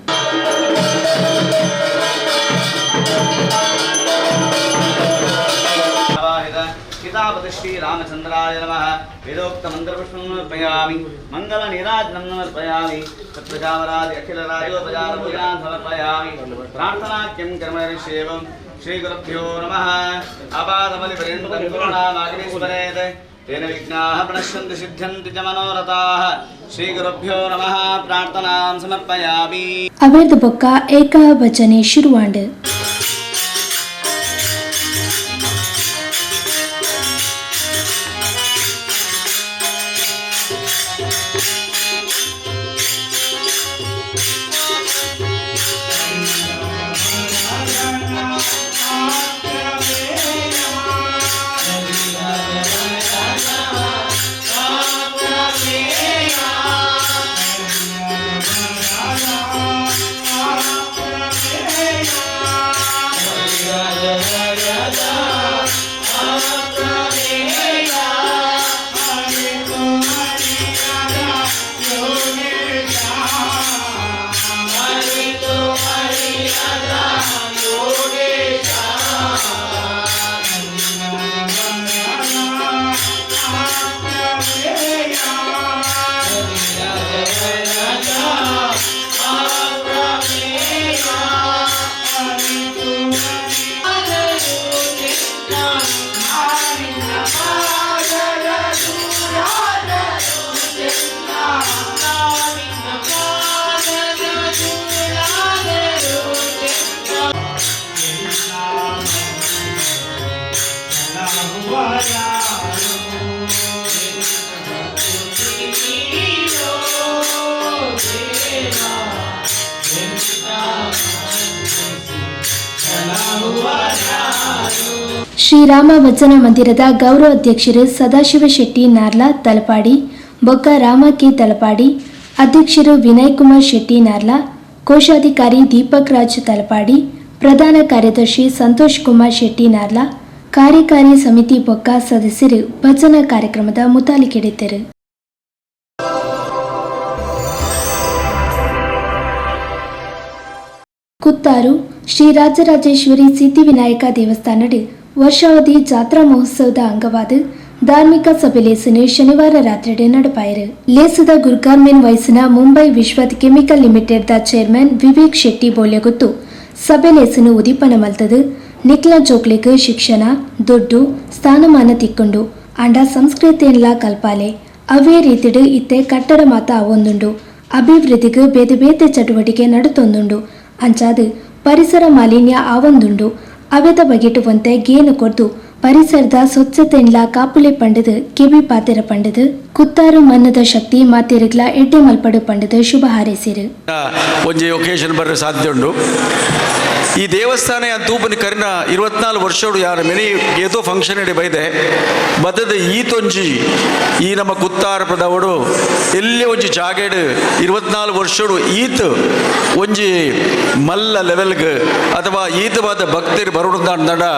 ಶ್ರೀರಾಮಚಂದ್ರಾಯ ನಮಃ. ವೇದೋಕ್ತ ಮಂತ್ರಪುಷ್ಪಂ ಸಮರ್ಪಯಾಮಿ. ಮಂಗಲ ನೀರಾಜనం ಸಮರ್ಪಯಾಮಿ. ತತ್ಪ್ರಜಾವರಾದಿ ಅಖಿಲ ರಾಜೋಪಚಾರ ಪೂಜಾನ್ ಸಮರ್ಪಯಾಮಿ. ಪ್ರಾರ್ಥನಾಕ್ಯಂ ಕರ್ಮರಿಷ್ಯೇವಂ. ಶ್ರೀ ಗುರುಭ್ಯೋ ನಮಃ. ಆಪಾದಮಲಿ ಪರ್ಯಂತಂ ಕರುಣಾಮಾಗ್ನೇಶ್ವರೇತ್ ತೇನ ವಿಘ್ನಾಃ ಪ್ರಣಶ್ಯಂತಿ ಸಿದ್ಧ್ಯಂತಿ ಚ ಮನೋರಥಾಃ. ಶ್ರೀ ಗುರುಭ್ಯೋ ನಮಃ. ಪ್ರಾರ್ಥನಾಂ ಸಮರ್ಪಯಾಮಿ. ಅವೇರ್ದ ಬೊಕ್ಕ ಏಕಾ ಭಜನೆ ಶುರುವಾಂಡು. ಶ್ರೀರಾಮ ಭಜನಾ ಮಂದಿರದ ಗೌರವ ಅಧ್ಯಕ್ಷರು ಸದಾಶಿವ ಶೆಟ್ಟಿ ನಾರ್ಲಾ ತಲಪಾಡಿ, ಬೊಕ್ಕ ರಾಮ ಕೆ ತಲಪಾಡಿ, ಅಧ್ಯಕ್ಷರು ವಿನಯ್ ಕುಮಾರ್ ಶೆಟ್ಟಿ ನಾರ್ಲಾ, ಕೋಶಾಧಿಕಾರಿ ದೀಪಕ್ ರಾಜ್ ತಲಪಾಡಿ, ಪ್ರಧಾನ ಕಾರ್ಯದರ್ಶಿ ಸಂತೋಷ್ ಕುಮಾರ್ ಶೆಟ್ಟಿ ನಾರ್ಲಾ, ಕಾರ್ಯಕಾರಿ ಸಮಿತಿ ಬೊಕ್ಕ ಸದಸ್ಯರು ಭಜನಾ ಕಾರ್ಯಕ್ರಮದ ಮುತಾಲಿಕೆಡಿದ್ದರು. ಕುತ್ತಾರು ಶ್ರೀ ರಾಜರಾಜೇಶ್ವರಿ ಸಿದ್ಧಿವಿನಾಯಕ ದೇವಸ್ಥಾನಡ್ ವರ್ಷಾವಧಿ ಜಾತ್ರಾ ಮಹೋತ್ಸವದ ಅಂಗವಾದ ಧಾರ್ಮಿಕ ಸಭೆ ಲೇಸನು ಶನಿವಾರ ರಾತ್ರಿ ನಡಪಾಯರು. ಲೇಸದ ಗುರ್ಗಾರ್ಮೆನ್ ವಯಸ್ಸಿನ ಮುಂಬೈ ವಿಶ್ವದ್ chemical limited the chairman Vivek Shetty ಬೋಲ್ಯಗುತ್ತು ಸಭೆ ಲೇಸನು ಉದೀಪನ ಮಲ್ತದು ನಿಕ್ಲ ಜೋಕ್ಲೆಗ್ ಶಿಕ್ಷಣ, ದುಡ್ಡು, ಸ್ಥಾನಮಾನ ತಿಕ್ಕೊಂಡು ಅಂಡ ಸಂಸ್ಕೃತಿಯನ್ಲಾ ಕಲ್ಪಾಲೆ. ಅವೇ ರೀತಿಡು ಇತ್ತೆ ಕಟ್ಟಡ ಮಾತ ಅವೊಂದುಂಡು, ಅಭಿವೃದ್ಧಿಗೆ ಬೇತೆ ಬೇತೆ ಚಟುವಟಿಕೆ ನಡತೊಂದುಂಡು. ಅಂಚಾದ್ ಪರಿಸರ ಮಾಲಿನ್ಯ ಆವೊಂದುಂಡು. ಅವೆತ ಬಗೆಟು ಒಂತೆ ಗೇನು ಕೊರ್ದು ಪರಿಸರದ ಸ್ವಚ್ಛತೆನ್ಲಾ ಕಾಪುಲೆ ಪಂಡದು ಕೆಬಿ ಪಾತೆರ ಪಂಡದು ಕುತ್ತಾರು ಮನ್ನದ ಶಕ್ತಿ ಮಾತೆರುಗ್ಲಾ ಎಡ್ಡೆ ಮಲ್ಪಡು ಪಂಡದು ಶುಭ ಹಾರೈಸಿರು. ಒಂಜಿ ಒಕೇಶನ್ ಬರ್ರೆ ಸಾಧ್ಯ ಉಂಡು. ಈ ದೇವಸ್ಥಾನ ತೂಪನಿ ಕರಿನ 24 ವರ್ಷಡು ಯಾರು ಮೆನಿ ಏತೋ ಫಂಕ್ಷನ್ ಇಡೆ ಬೈದೆ ಬದದ ಈತೊಂಜಿ ಈ ನಮ್ಮ ಕುತ್ತಾರ ಪ್ರದವಡು ಎಲ್ಲಿ ಒಂಜಿ ಜಾಗೆಡ್ 24 ವರ್ಷಡು ಈತ್ ಒಂಜಿ ಮಲ್ಲ ಲೆವೆಲ್ಗ್ ಅಥವಾ ಈತವಾದ ಭಕ್ತರು ಬರುಡುಂದ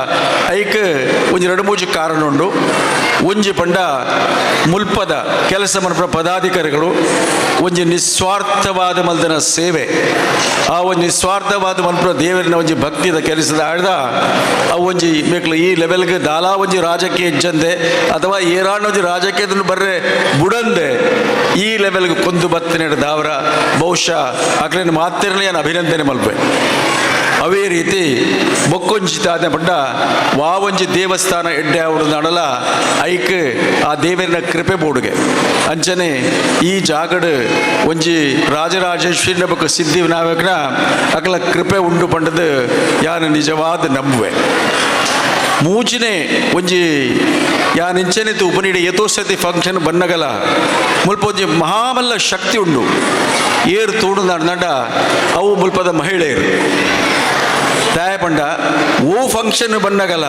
ಐಕ್ ಒಂಜಿ ಎರಡು ಮೂಜಿ ಕಾರಣ ಉಂಡು. ಒಂಜಿ ಪಂಡ ಮುಲ್ಪದ ಕೆಲಸ ಮನ್ಪುನ ಪದಾಧಿಕಾರಿಗಳು ಒಂಜಿ ನಿಸ್ವಾರ್ಥವಾದ ಮಲ್ದನ ಸೇವೆ, ಆ ಒಂಜಿ ನಿಸ್ವಾರ್ಥವಾದ ಮನ್ಪುನ ದೇವರಿನ ಒಂಜಿ ಭಕ್ತಿದ ಕೆಲಸದ ಆಡ್ದ ಅವು ಒಂಜಿ ಮೇಕ್ಲು ಈ ಲೆವೆಲ್ಗೆ ದಾಲಾ ಒಂಜಿ ರಾಜಕೀಯ ಇಜ್ಜಂದೆ ಅಥವಾ ಏರಾಣ ಒಂಜಿ ರಾಜಕೀಯದಲ್ಲಿ ಬರ್ರೆ ಬುಡಂದೆ ಈ ಲೆವೆಲ್ಗೆ ಕೊಂದು ಬತ್ತಿನ ದಾವರ ಬಹುಶಃ ಅಕ್ಲೇನು ಮಾತಿರಲಿ ನಾನು ಅಭಿನಂದನೆ ಮಲ್ಪೆ. ಅವೇ ರೀತಿ ಬೊಕ್ಕೊಂಜಿತಾದ ಪಂಡ ವಾವಂಜಿ ದೇವಸ್ಥಾನ ಎಡ್ಡೆ ಅವಡು ನಡಲ ಐಕ್ ಆ ದೇವರಿನ ಕೃಪೆ ಬೋಡುಗೆ ಅಂಚನೆ ಈ ಜಾಗಡು ಒಂಜಿ ರಾಜರಾಜೇಶ್ವರಿನ ಬೊಕ್ಕ ಸಿದ್ಧಿ ವಿನಾಯಕನ ಅಕಲ ಕೃಪೆ ಉಂಡು ಪಂಡದು ಯಾನು ನಿಜವಾದ ನಂಬುವೆ. ಮೂಚಿನೇ ಒಂಜಿ ಯಾನ್ ಇಂಚನೆ ಉಪನೀಡಿ ಏತೋ ಸತಿ ಫಂಕ್ಷನ್ ಬನ್ನಗಲ ಮುಲ್ಪ ಒಂಜಿ ಮಹಾಮಲ್ಲ ಶಕ್ತಿ ಉಂಡು. ಏರು ತೂಡು ನಡ ಅವು ಮುಲ್ಪದ ಮಹಿಳೆಯರು ದಾಯ ಪಂಡ ಓ ಫಂಕ್ಷನ್ ಬನ್ನಗಲ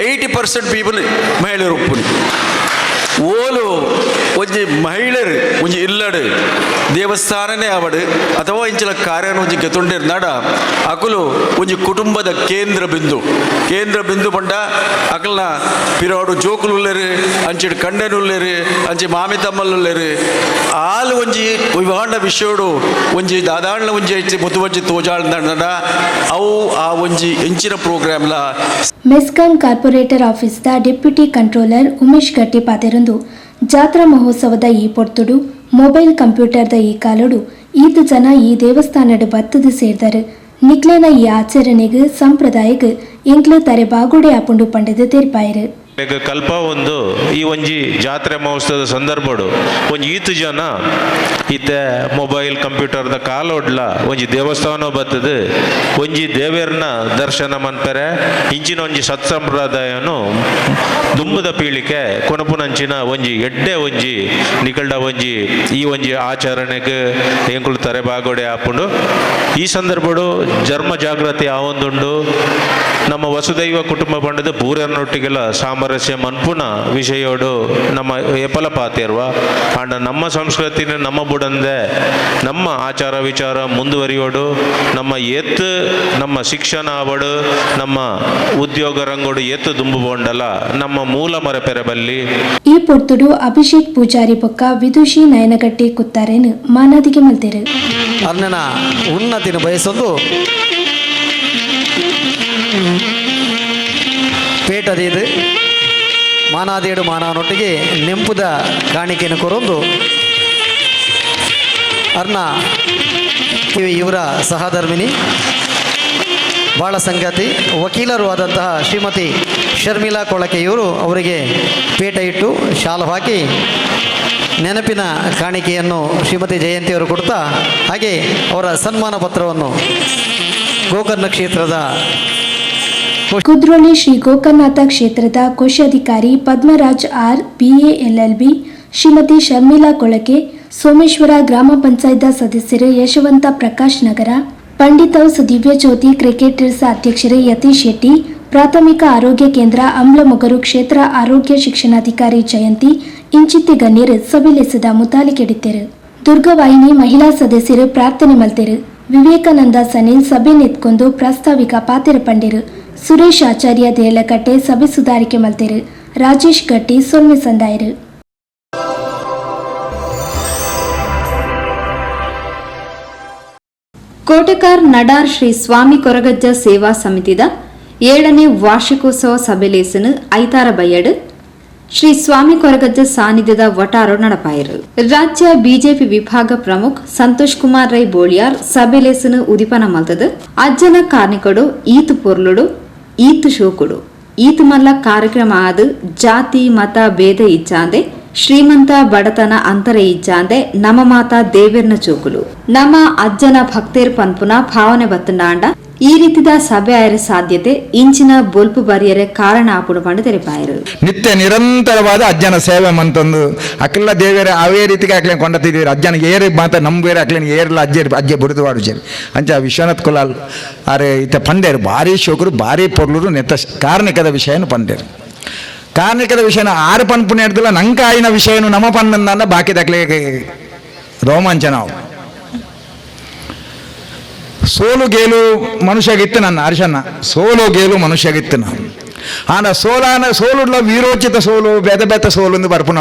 80% ಪೀಪಲ್ ಮಹಿಳೆಯರು ಉಪ್ಪುನಿ. ಓಲು ಒಂಜಿ ಮಹಿಳೆಯರು ಒಂಜಿ ಇಲ್ಲಡು ದೇವಸ್ಥಾನನೇ ಅವಡು ಅಥವಾ ಇಂಚಿನ ಕಾರ್ಯನ ಒಂಜಿ ಗೆತೊಂಡಿರ್ನಾಡ ಅಕುಲು ಒಂಜಿ ಕುಟುಂಬದ ಕೇಂದ್ರ ಬಿಂದು. ಕೇಂದ್ರ ಬಿಂದು ಪಂಡ ಅಕಲ್ನ ಪಿರೋಡು ಜೋಕುಲುಲ್ಲೇರು, ಅಂಚಿಡು ಕಂಡೆನುಲ್ಲೇರು, ಅಂಚಿ ಮಾಮಿ ತಮ್ಮಲ್ಲುಲ್ಲೇರು. ಆಲು ಒಂಜಿ ವಿವಾಂಡ ವಿಷಯೋಡು ಒಂಜಿ ದಾದಾಳ್ನ ಒಂಜಿ ಹೆಚ್ಚಿ ಮುತುವಂಜಿ ತೋಜಾಳ್ನಾಡ ಅವು ಆ ಒಂಜಿ ಇಂಚಿನ ಪ್ರೋಗ್ರಾಮ್ಲ. ಮೆಸ್ಕಾಂ ಕಾರ್ಪೊರೇಟರ್ ಆಫೀಸ್ದ ಡೆಪ್ಯೂಟಿ ಕಂಟ್ರೋಲರ್ ಉಮೇಶ್ ಗಟ್ಟಿ ಪಾತೆರೊಂದು ಜಾತ್ರಾ ಮಹೋತ್ಸವದ ಈ ಪೊರ್ತುಡು ಮೊಬೈಲ್ ಕಂಪ್ಯೂಟರ್ದ ಈ ಕಾಲೋಡು ಈತ ಜನ ಈ ದೇವಸ್ಥಾನಡ್ ಬತ್ತದು ಸೇರ್ದರು. ನಿಕ್ಲೇನ ಈ ಆಚರಣೆಗೆ ಸಂಪ್ರದಾಯಕ್ಕೆ ಎಂಕ್ಲು ತರೆ ಬಾಗುಡೆ ಆಪುಂಡು ಪಂಡದು ತೀರ್ಪಾಯರು. ಕಲ್ಪ ಒಂದು ಈ ಒಂಜಿ ಜಾತ್ರೆ ಮಹೋತ್ಸವದ ಸಂದರ್ಭಡು ಒಂಜಿ ಈತು ಜನ ಇತ್ತೆ ಮೊಬೈಲ್ ಕಂಪ್ಯೂಟರ್ದ ಕಾಲೋಡ್ಲ ಒಂಜಿ ದೇವಸ್ಥಾನ ಬತ್ತದು ಒಂಜಿ ದೇವೇರ್ನ ದರ್ಶನ ಮನ್ಪೆರೆ ಇಂಚಿನ ಒಂಜಿ ಸತ್ಸಂಪ್ರದಾಯನು ದುಂಬುದ ಪೀಳಿಕೆ ಕೊನಪುನಂಚಿನ ಒಂಜಿ ಎಡ್ಡೆ ಒಂಜಿ ನಿಕಲ್ಡ ಒಂಜಿ ಈ ಒಂಜಿ ಆಚರಣೆಗೆ ಎಂಕುಲು ತರೆ ಬಾಗೋಡೆ ಆಪುಂಡು. ಈ ಸಂದರ್ಭಡು ಜನ್ಮ ಜಾಗೃತಿ ಆವೊಂದುಂಡು. ನಮ್ಮ ವಸುದೈವ ಕುಟುಂಬ ಪಂಡದ ಪೂರನೊಟ್ಟಿಗೆಲ್ಲ ಸಾಮರಸ್ಯ ಮನ್ಪುನ ವಿಷಯೋಡು ನಮ್ಮ ಏಪಲ ಪಾತಿರ್ವ ಅಂಡ ನಮ್ಮ ಸಂಸ್ಕೃತಿನ ನಮ್ಮ ಬುಡಂದೆ ನಮ್ಮ ಆಚಾರ ವಿಚಾರ ಮುಂದುವರಿಯೋಡು ನಮ್ಮ ಏತ್ ನಮ್ಮ ಶಿಕ್ಷಣ ಅವಡು ನಮ್ಮ ಉದ್ಯೋಗ ರಂಗೋಡು ಏತ್ ದುಂಬು ಬೋಂಡಲ ನಮ್ಮ ಮೂಲ ಮರಪೆರಬಲ್ಲಿ. ಈ ಪೊರ್ತುಡು ಅಭಿಷೇಕ್ ಪೂಜಾರಿ ಬೊಕ್ಕ ವಿದುಷಿ ನಯನಗಟ್ಟಿ ಕುತ್ತಾರೇನು ಮಾನಾದಿಗೆ ಮಲ್ತೇರು. ಅರ್ಣನ ಉನ್ನತಿನ ಬಯಸೊಂದು ಪೇಟದೀದು ಮಾನಾದೇಡು ಮಾನಾನೊಟ್ಟಿಗೆ ನೆಂಪುದ ಕಾಣಿಕೆಯನ್ನು ಕೊರೊಂದು ಅರ್ಣ ಇವರ ಸಹಧರ್ಮಿಣಿ ಬಾಳ ಸಂಗತಿ ವಕೀಲರು ಆದಂತಹ ಶ್ರೀಮತಿ ಶರ್ಮಿಳಾ ಕೊಳಕೆಯವರು ಅವರಿಗೆ ಪೇಟ ಇಟ್ಟು ಶಾಲು ಹಾಕಿ ನೆನಪಿನ ಕಾಣಿಕೆಯನ್ನು ಶ್ರೀಮತಿ ಜಯಂತಿಯವರು ಕೊಡ್ತಾ ಹಾಗೆ ಅವರ ಸನ್ಮಾನ ಪತ್ರವನ್ನು ಗೋಕರ್ಣ ಕ್ಷೇತ್ರದ ಕುದ್ರೋಳಿ ಶ್ರೀ ಗೋಕರ್ಣನಾಥ ಕ್ಷೇತ್ರದ ಕೋಶಾಧಿಕಾರಿ ಪದ್ಮರಾಜ್ ಆರ್ ಬಿಎಎಲ್ಎಲ್ಬಿ, ಶ್ರೀಮತಿ ಶರ್ಮಿಳಾ ಕೊಳಕೆ, ಸೋಮೇಶ್ವರ ಗ್ರಾಮ ಪಂಚಾಯತ್ ಸದಸ್ಯರು ಯಶವಂತ ಪ್ರಕಾಶ್ ನಗರ, ಪಂಡಿತ್ ಹೌಸ್ ದಿವ್ಯಜ್ಯೋತಿ ಕ್ರಿಕೆಟರ್ಸ್ ಅಧ್ಯಕ್ಷರು ಯತೀಶ್ ಶೆಟ್ಟಿ, ಪ್ರಾಥಮಿಕ ಆರೋಗ್ಯ ಕೇಂದ್ರ ಅಂಬ್ಲಮೊಗರು ಕ್ಷೇತ್ರ ಆರೋಗ್ಯ ಶಿಕ್ಷಣಾಧಿಕಾರಿ ಜಯಂತಿ ಇಂಚಿತ್ತಿ ಗಣ್ಯರು ಸಭೆಲೆಸದ ಮುತಾಲಿಕೆಡಿತ್ತರು. ದುರ್ಗವಾಹಿನಿ ಮಹಿಳಾ ಸದಸ್ಯರು ಪ್ರಾರ್ಥನೆ ಮಲ್ತೆರು. ವಿವೇಕಾನಂದ ಸನಿಲ್ ಸಭೆ ನೆತ್ಕೊಂಡು ಪ್ರಾಸ್ತಾವಿಕ ಪಾತೆರ ಪಂಡಿರು. ಸುರೇಶ್ ಆಚಾರ್ಯ ದೇಲಕಟ್ಟೆ ಸಭೆ ಸುಧಾರಿಕೆ ಮಲ್ತೆರು. ರಾಜೇಶ್ ಗಟ್ಟಿ ಸೊಲ್ಮೆ ಸಂದಾಯರು. ಕೋಟೆಕಾರ್ ನಡಾರ್ ಶ್ರೀ ಸ್ವಾಮಿ ಕೊರಗಜ್ಜ ಸೇವಾ ಸಮಿತಿದ 7ನೇ ವಾರ್ಷಿಕೋತ್ಸವ ಸಭೆಲೇಸನು ಐತಾರ ಬಯ್ಯಡು ಶ್ರೀ ಸ್ವಾಮಿ ಕೊರಗಜ್ಜ ಸಾನ್ನಿಧ್ಯದ ವಟಾರೋ ನಡಪಾಯರು. ರಾಜ್ಯ ಬಿಜೆಪಿ ವಿಭಾಗ ಪ್ರಮುಖ ಸಂತೋಷ್ ಕುಮಾರ್ ರೈ ಬೋಳಿಯಾರ್ ಸಭೆಲೇಸನು ಉದಿಪನ ಮಲ್ತದು ಅಜ್ಜನ ಕಾರ್ನಿಕಡು ಈತು ಪೊರ್ಲುಡು ಈತು ಶೋಕುಡು ಈತು ಮಲ್ಲ ಕಾರ್ಯಕ್ರಮ ಆದು ಜಾತಿ ಮತ ಭೇದ ಇಚ್ಚಾಂದೆ ಶ್ರೀಮಂತ ಬಡತನ ಅಂತರ ಇಚ್ಚಾಂದೆ ನಮ ಮಾತಾ ದೇವೆರ್ನ ಚೋಕುಲು ನಮ ಅಜ್ಜನ ಭಕ್ತೇರ್ ಪನ್ಪುನ ಭಾವನೆ ಬತ್ತಂಡಾಂಡ ಈ ರೀತಿದ ಸಭೆ ಆಯರ ಸಾಧ್ಯತೆ ಇಂಚಿನ ಬೊಲ್ಪು ಬರಿಯರೆ ಕಾರಣ ಆಪುಡು ಪಂಡು ತೆರಿಪಾಯರು. ನಿತ್ಯ ನಿರಂತರವಾದ ಅಜ್ಜನ ಸೇವೆ ಮಂತಂದು ಅಕ್ಕೆಲ್ಲ ದೇವರ ಅವೇ ರೀತಿಗೆ ಅಕ್ಲೇನು ಕೊಂಡತ್ತಿದ್ದೀರಿ ಅಜ್ಜನ ಏರು ಮಾತ ನಮ್ಮ ಬೇರೆ ಅಕ್ಲೇನು ಏರ್ಲ ಅಜ್ಜೆ ಅಜ್ಜೆ ಬುಡಿದು ವಾಡು ಅಂಚ ವಿಶ್ವನಾಥ್ ಕುಲಾಲ್ ಅರೆ ಇತ್ತ ಪಂಡೇರು ಭಾರಿ ಶೋಕರು ಭಾರಿ ಪೊರ್ಲರು ನೆತ್ತ ಕಾರ್ಣಿಕದ ವಿಷಯನು ಪಂಡೇರು. ಕಾರ್ಣಿಕದ ವಿಷಯನ ಆರು ಪನ್ಪುನ ಹಿಡ್ದಿಲ್ಲ ನಂಗೆ ಆಯಿನ ವಿಷಯನು ನಮ್ಮ ಪನ್ನಂದ ಬಾಕಿ ದಕ್ಲೆ ರೋಮಾಂಚನ. ಸೋಲು ಗೇಲು ಮನುಷ್ಯಗಿತ್ತು ನನ್ನ ಅರ್ಶನ ಸೋಲು ಗೇಲು ಮನುಷ್ಯಗಿತ್ತು ನಾನು ಆನ ಸೋಲಾನ ಸೋಲುಡ್ಲ ವೀರೋಚಿತ ಸೋಲು ಬೇತ ಬೇತ ಸೋಲು ಎಂದು ಬರ್ಪುನ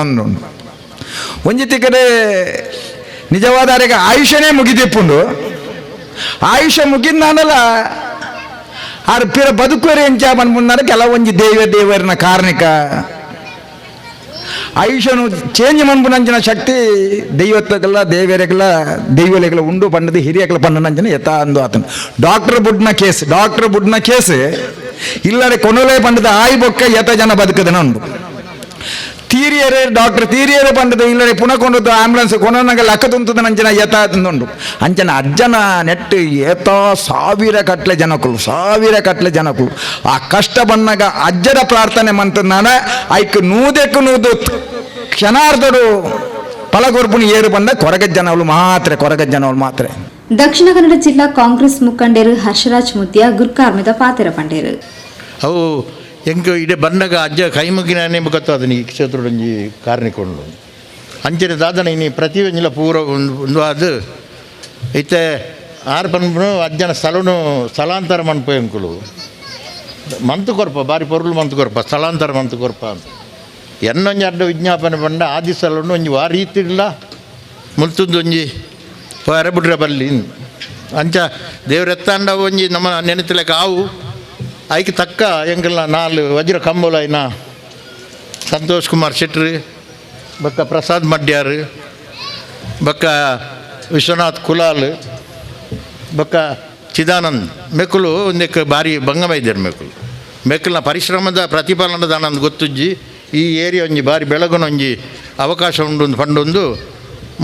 ಒಂಜಿತಿ ಕಡೆ ನಿಜವಾದ ಅರೆಗೆ ಆಯುಷ್ಯನೇ ಮುಗಿದಿಪ್ಪುಂಡು. ಆಯುಷ್ಯ ಮುಗಿದ ನಾನಲ್ಲ ಆರು ಪಿರ ಬದುಕುವರೆ ಎಂಚ ಪನ್ಪುಂಡಾರೆ ಕೆಲವೊಂಜಿ ದೇವ ದೇವರನ ಕಾರ್ಣಿಕ ಆಯುಷ್ಯನು ಚೇಂಜ್ ಮನ್ಪುನಂಚಿನ ಶಕ್ತಿ ದೈವತ್ವಕ್ಕೆಲ್ಲ ದೇವರಿಗೆಲ್ಲ ದೈವಲೆಗೆಲ್ಲ ಉಂಡು ಪಂಡದು ಹಿರಿಯಕ್ಲ ಪಂಡನಂಚಿನ ಯಥಾ ಅಂದು ಆತನು. ಡಾಕ್ಟರ್ ಬುಡ್ನ ಕೇಸ್ ಡಾಕ್ಟರ್ ಬುಡ್ನ ಕೇಸ್ ಇಲ್ಲರೆ ಕೊನೊಲೆ ಪಂಡದ ಆಯಿ ಬೊಕ್ಕ ಯಥ ಜನ ಬದುಕದನ ಉಂಡು. ತೀರಿಯರೇ ಡಾಕ್ಟರ್ ತೀರಿಯರೇ ಪಂಡದ ಇಲ್ಲರೆ ಪುನಃ ಕೊಂಡು ಆಂಬುಲೆನ್ಸ್ ಕೊನೊನಗ ಲಕ್ಕ ತುಂತದ ನಂಚಿನ ಯಥ ಉಂಡು. ಅಂಚನ ಅಜ್ಜನ ನೆಟ್ಟು ಏತ ಸಾವಿರ ಕಟ್ಲೆ ಜನಕುಲು ಸಾವಿರ ಕಟ್ಲೆ ಜನಕುಲು ಆ ಕಷ್ಟ ಬಣ್ಣಗ ಅಜ್ಜನ ಪ್ರಾರ್ಥನೆ ಮಂತನಾನ ಐಕ್ ನೂದೆಕ್ಕು ನೂದು ಕ್ಷಣಾರ್ಧಡು ಫಲಗೊರ್ಪುನಿ ಏರು ಬಂದ ಕೊರಗಜ್ಜನವಳು ಮಾತ್ರ ಕೊರಗಜ್ಜನವಳು ಮಾತ್ರ. ದಕ್ಷಿಣ ಕನ್ನಡ ಜಿಲ್ಲಾ ಕಾಂಗ್ರೆಸ್ ಮುಖಂಡರು ಹರ್ಷರಾಜ್ ಮುತ್ಯ ಗುರ್ಕಾರ್ಮಿದ ಪಾತೆರ ಪಂಡೇರು. ಅವು ಎಂಕ್ ಇಡೆ ಬಂದಾಗ ಅಜ್ಜ ಕೈಮುಗಿನೇ ಗೊತ್ತಾದ ಈ ಕ್ಷೇತ್ರಡೊಂಜಿ ಕಾರ್ಣಿಕೊಂಡು ಅಂಚನೆ ದಾದನ ಇನಿ ಪ್ರತಿಯೊಂಜಿಲ ಪೂರ ಒಂದು ಅದು ಇತ್ತೆ ಆರು ಪನ್ಪುನು ಅಜ್ಜನ ಸ್ಥಳನು ಸ್ಥಳಾಂತರ ಮನ್ಪು ಎಂಕುಲು ಮಂತು ಕೊರ್ಪ ಬಾರಿ ಪೊರುಲು ಮಂತು ಕೊರ್ಪ ಸ್ಥಳಾಂತರ ಮಂತು ಕೊರ್ಪ ಎನ್ನೊಂಜಿ ಅಡ್ಡ ವಿಜ್ಞಾಪನೆ ಪಂಡ ಆದಿ ಸ್ಥಳನು ಒಂಜಿ ವಾ ರೀತಿಲ್ಲ ಮುಲ್ತುಂದೊಂಜಿ ಅರಬುಡ್ರ ಬಲ್ಲಿ ಅಂಚ ದೇವರೆತ್ತಾಂಡ ಒಂಜಿ ನಮ್ಮ ನೆನೆತಲೆಕ ಆವು ಐಕ್ ತಕ್ಕ ಎಂಕಲ್ನ ನಾಲ್ ವಜ್ರ ಕಂಬುಲೈನ ಸಂತೋಷ್ ಕುಮಾರ್ ಶೆಟ್ರು ಬಕ್ಕ ಪ್ರಸಾದ್ ಮಡ್ಯಾರ್ ಬಕ್ಕ ವಿಶ್ವನಾಥ್ ಕುಲಾಲ್ ಬಕ್ಕ ಚಿದಾನಂದ್ ಮೆಕ್ಕಲು ಒಂದಕ್ಕೆ ಭಾರಿ ಭಂಗಮೈದರು ಮೆಕ್ಕಲು ಮೆಕ್ಕಲ್ನ ಪರಿಶ್ರಮದ ಪ್ರತಿಫಲನದ ಆನಂದ್ ಗೊತ್ತುಜ್ಜಿ ಈ ಏರಿಯಾ ಒಂಜಿ ಭಾರಿ ಬೆಳಗುನೊಂಜಿ ಅವಕಾಶ ಉಂಡು ಪಂಡೊಂದು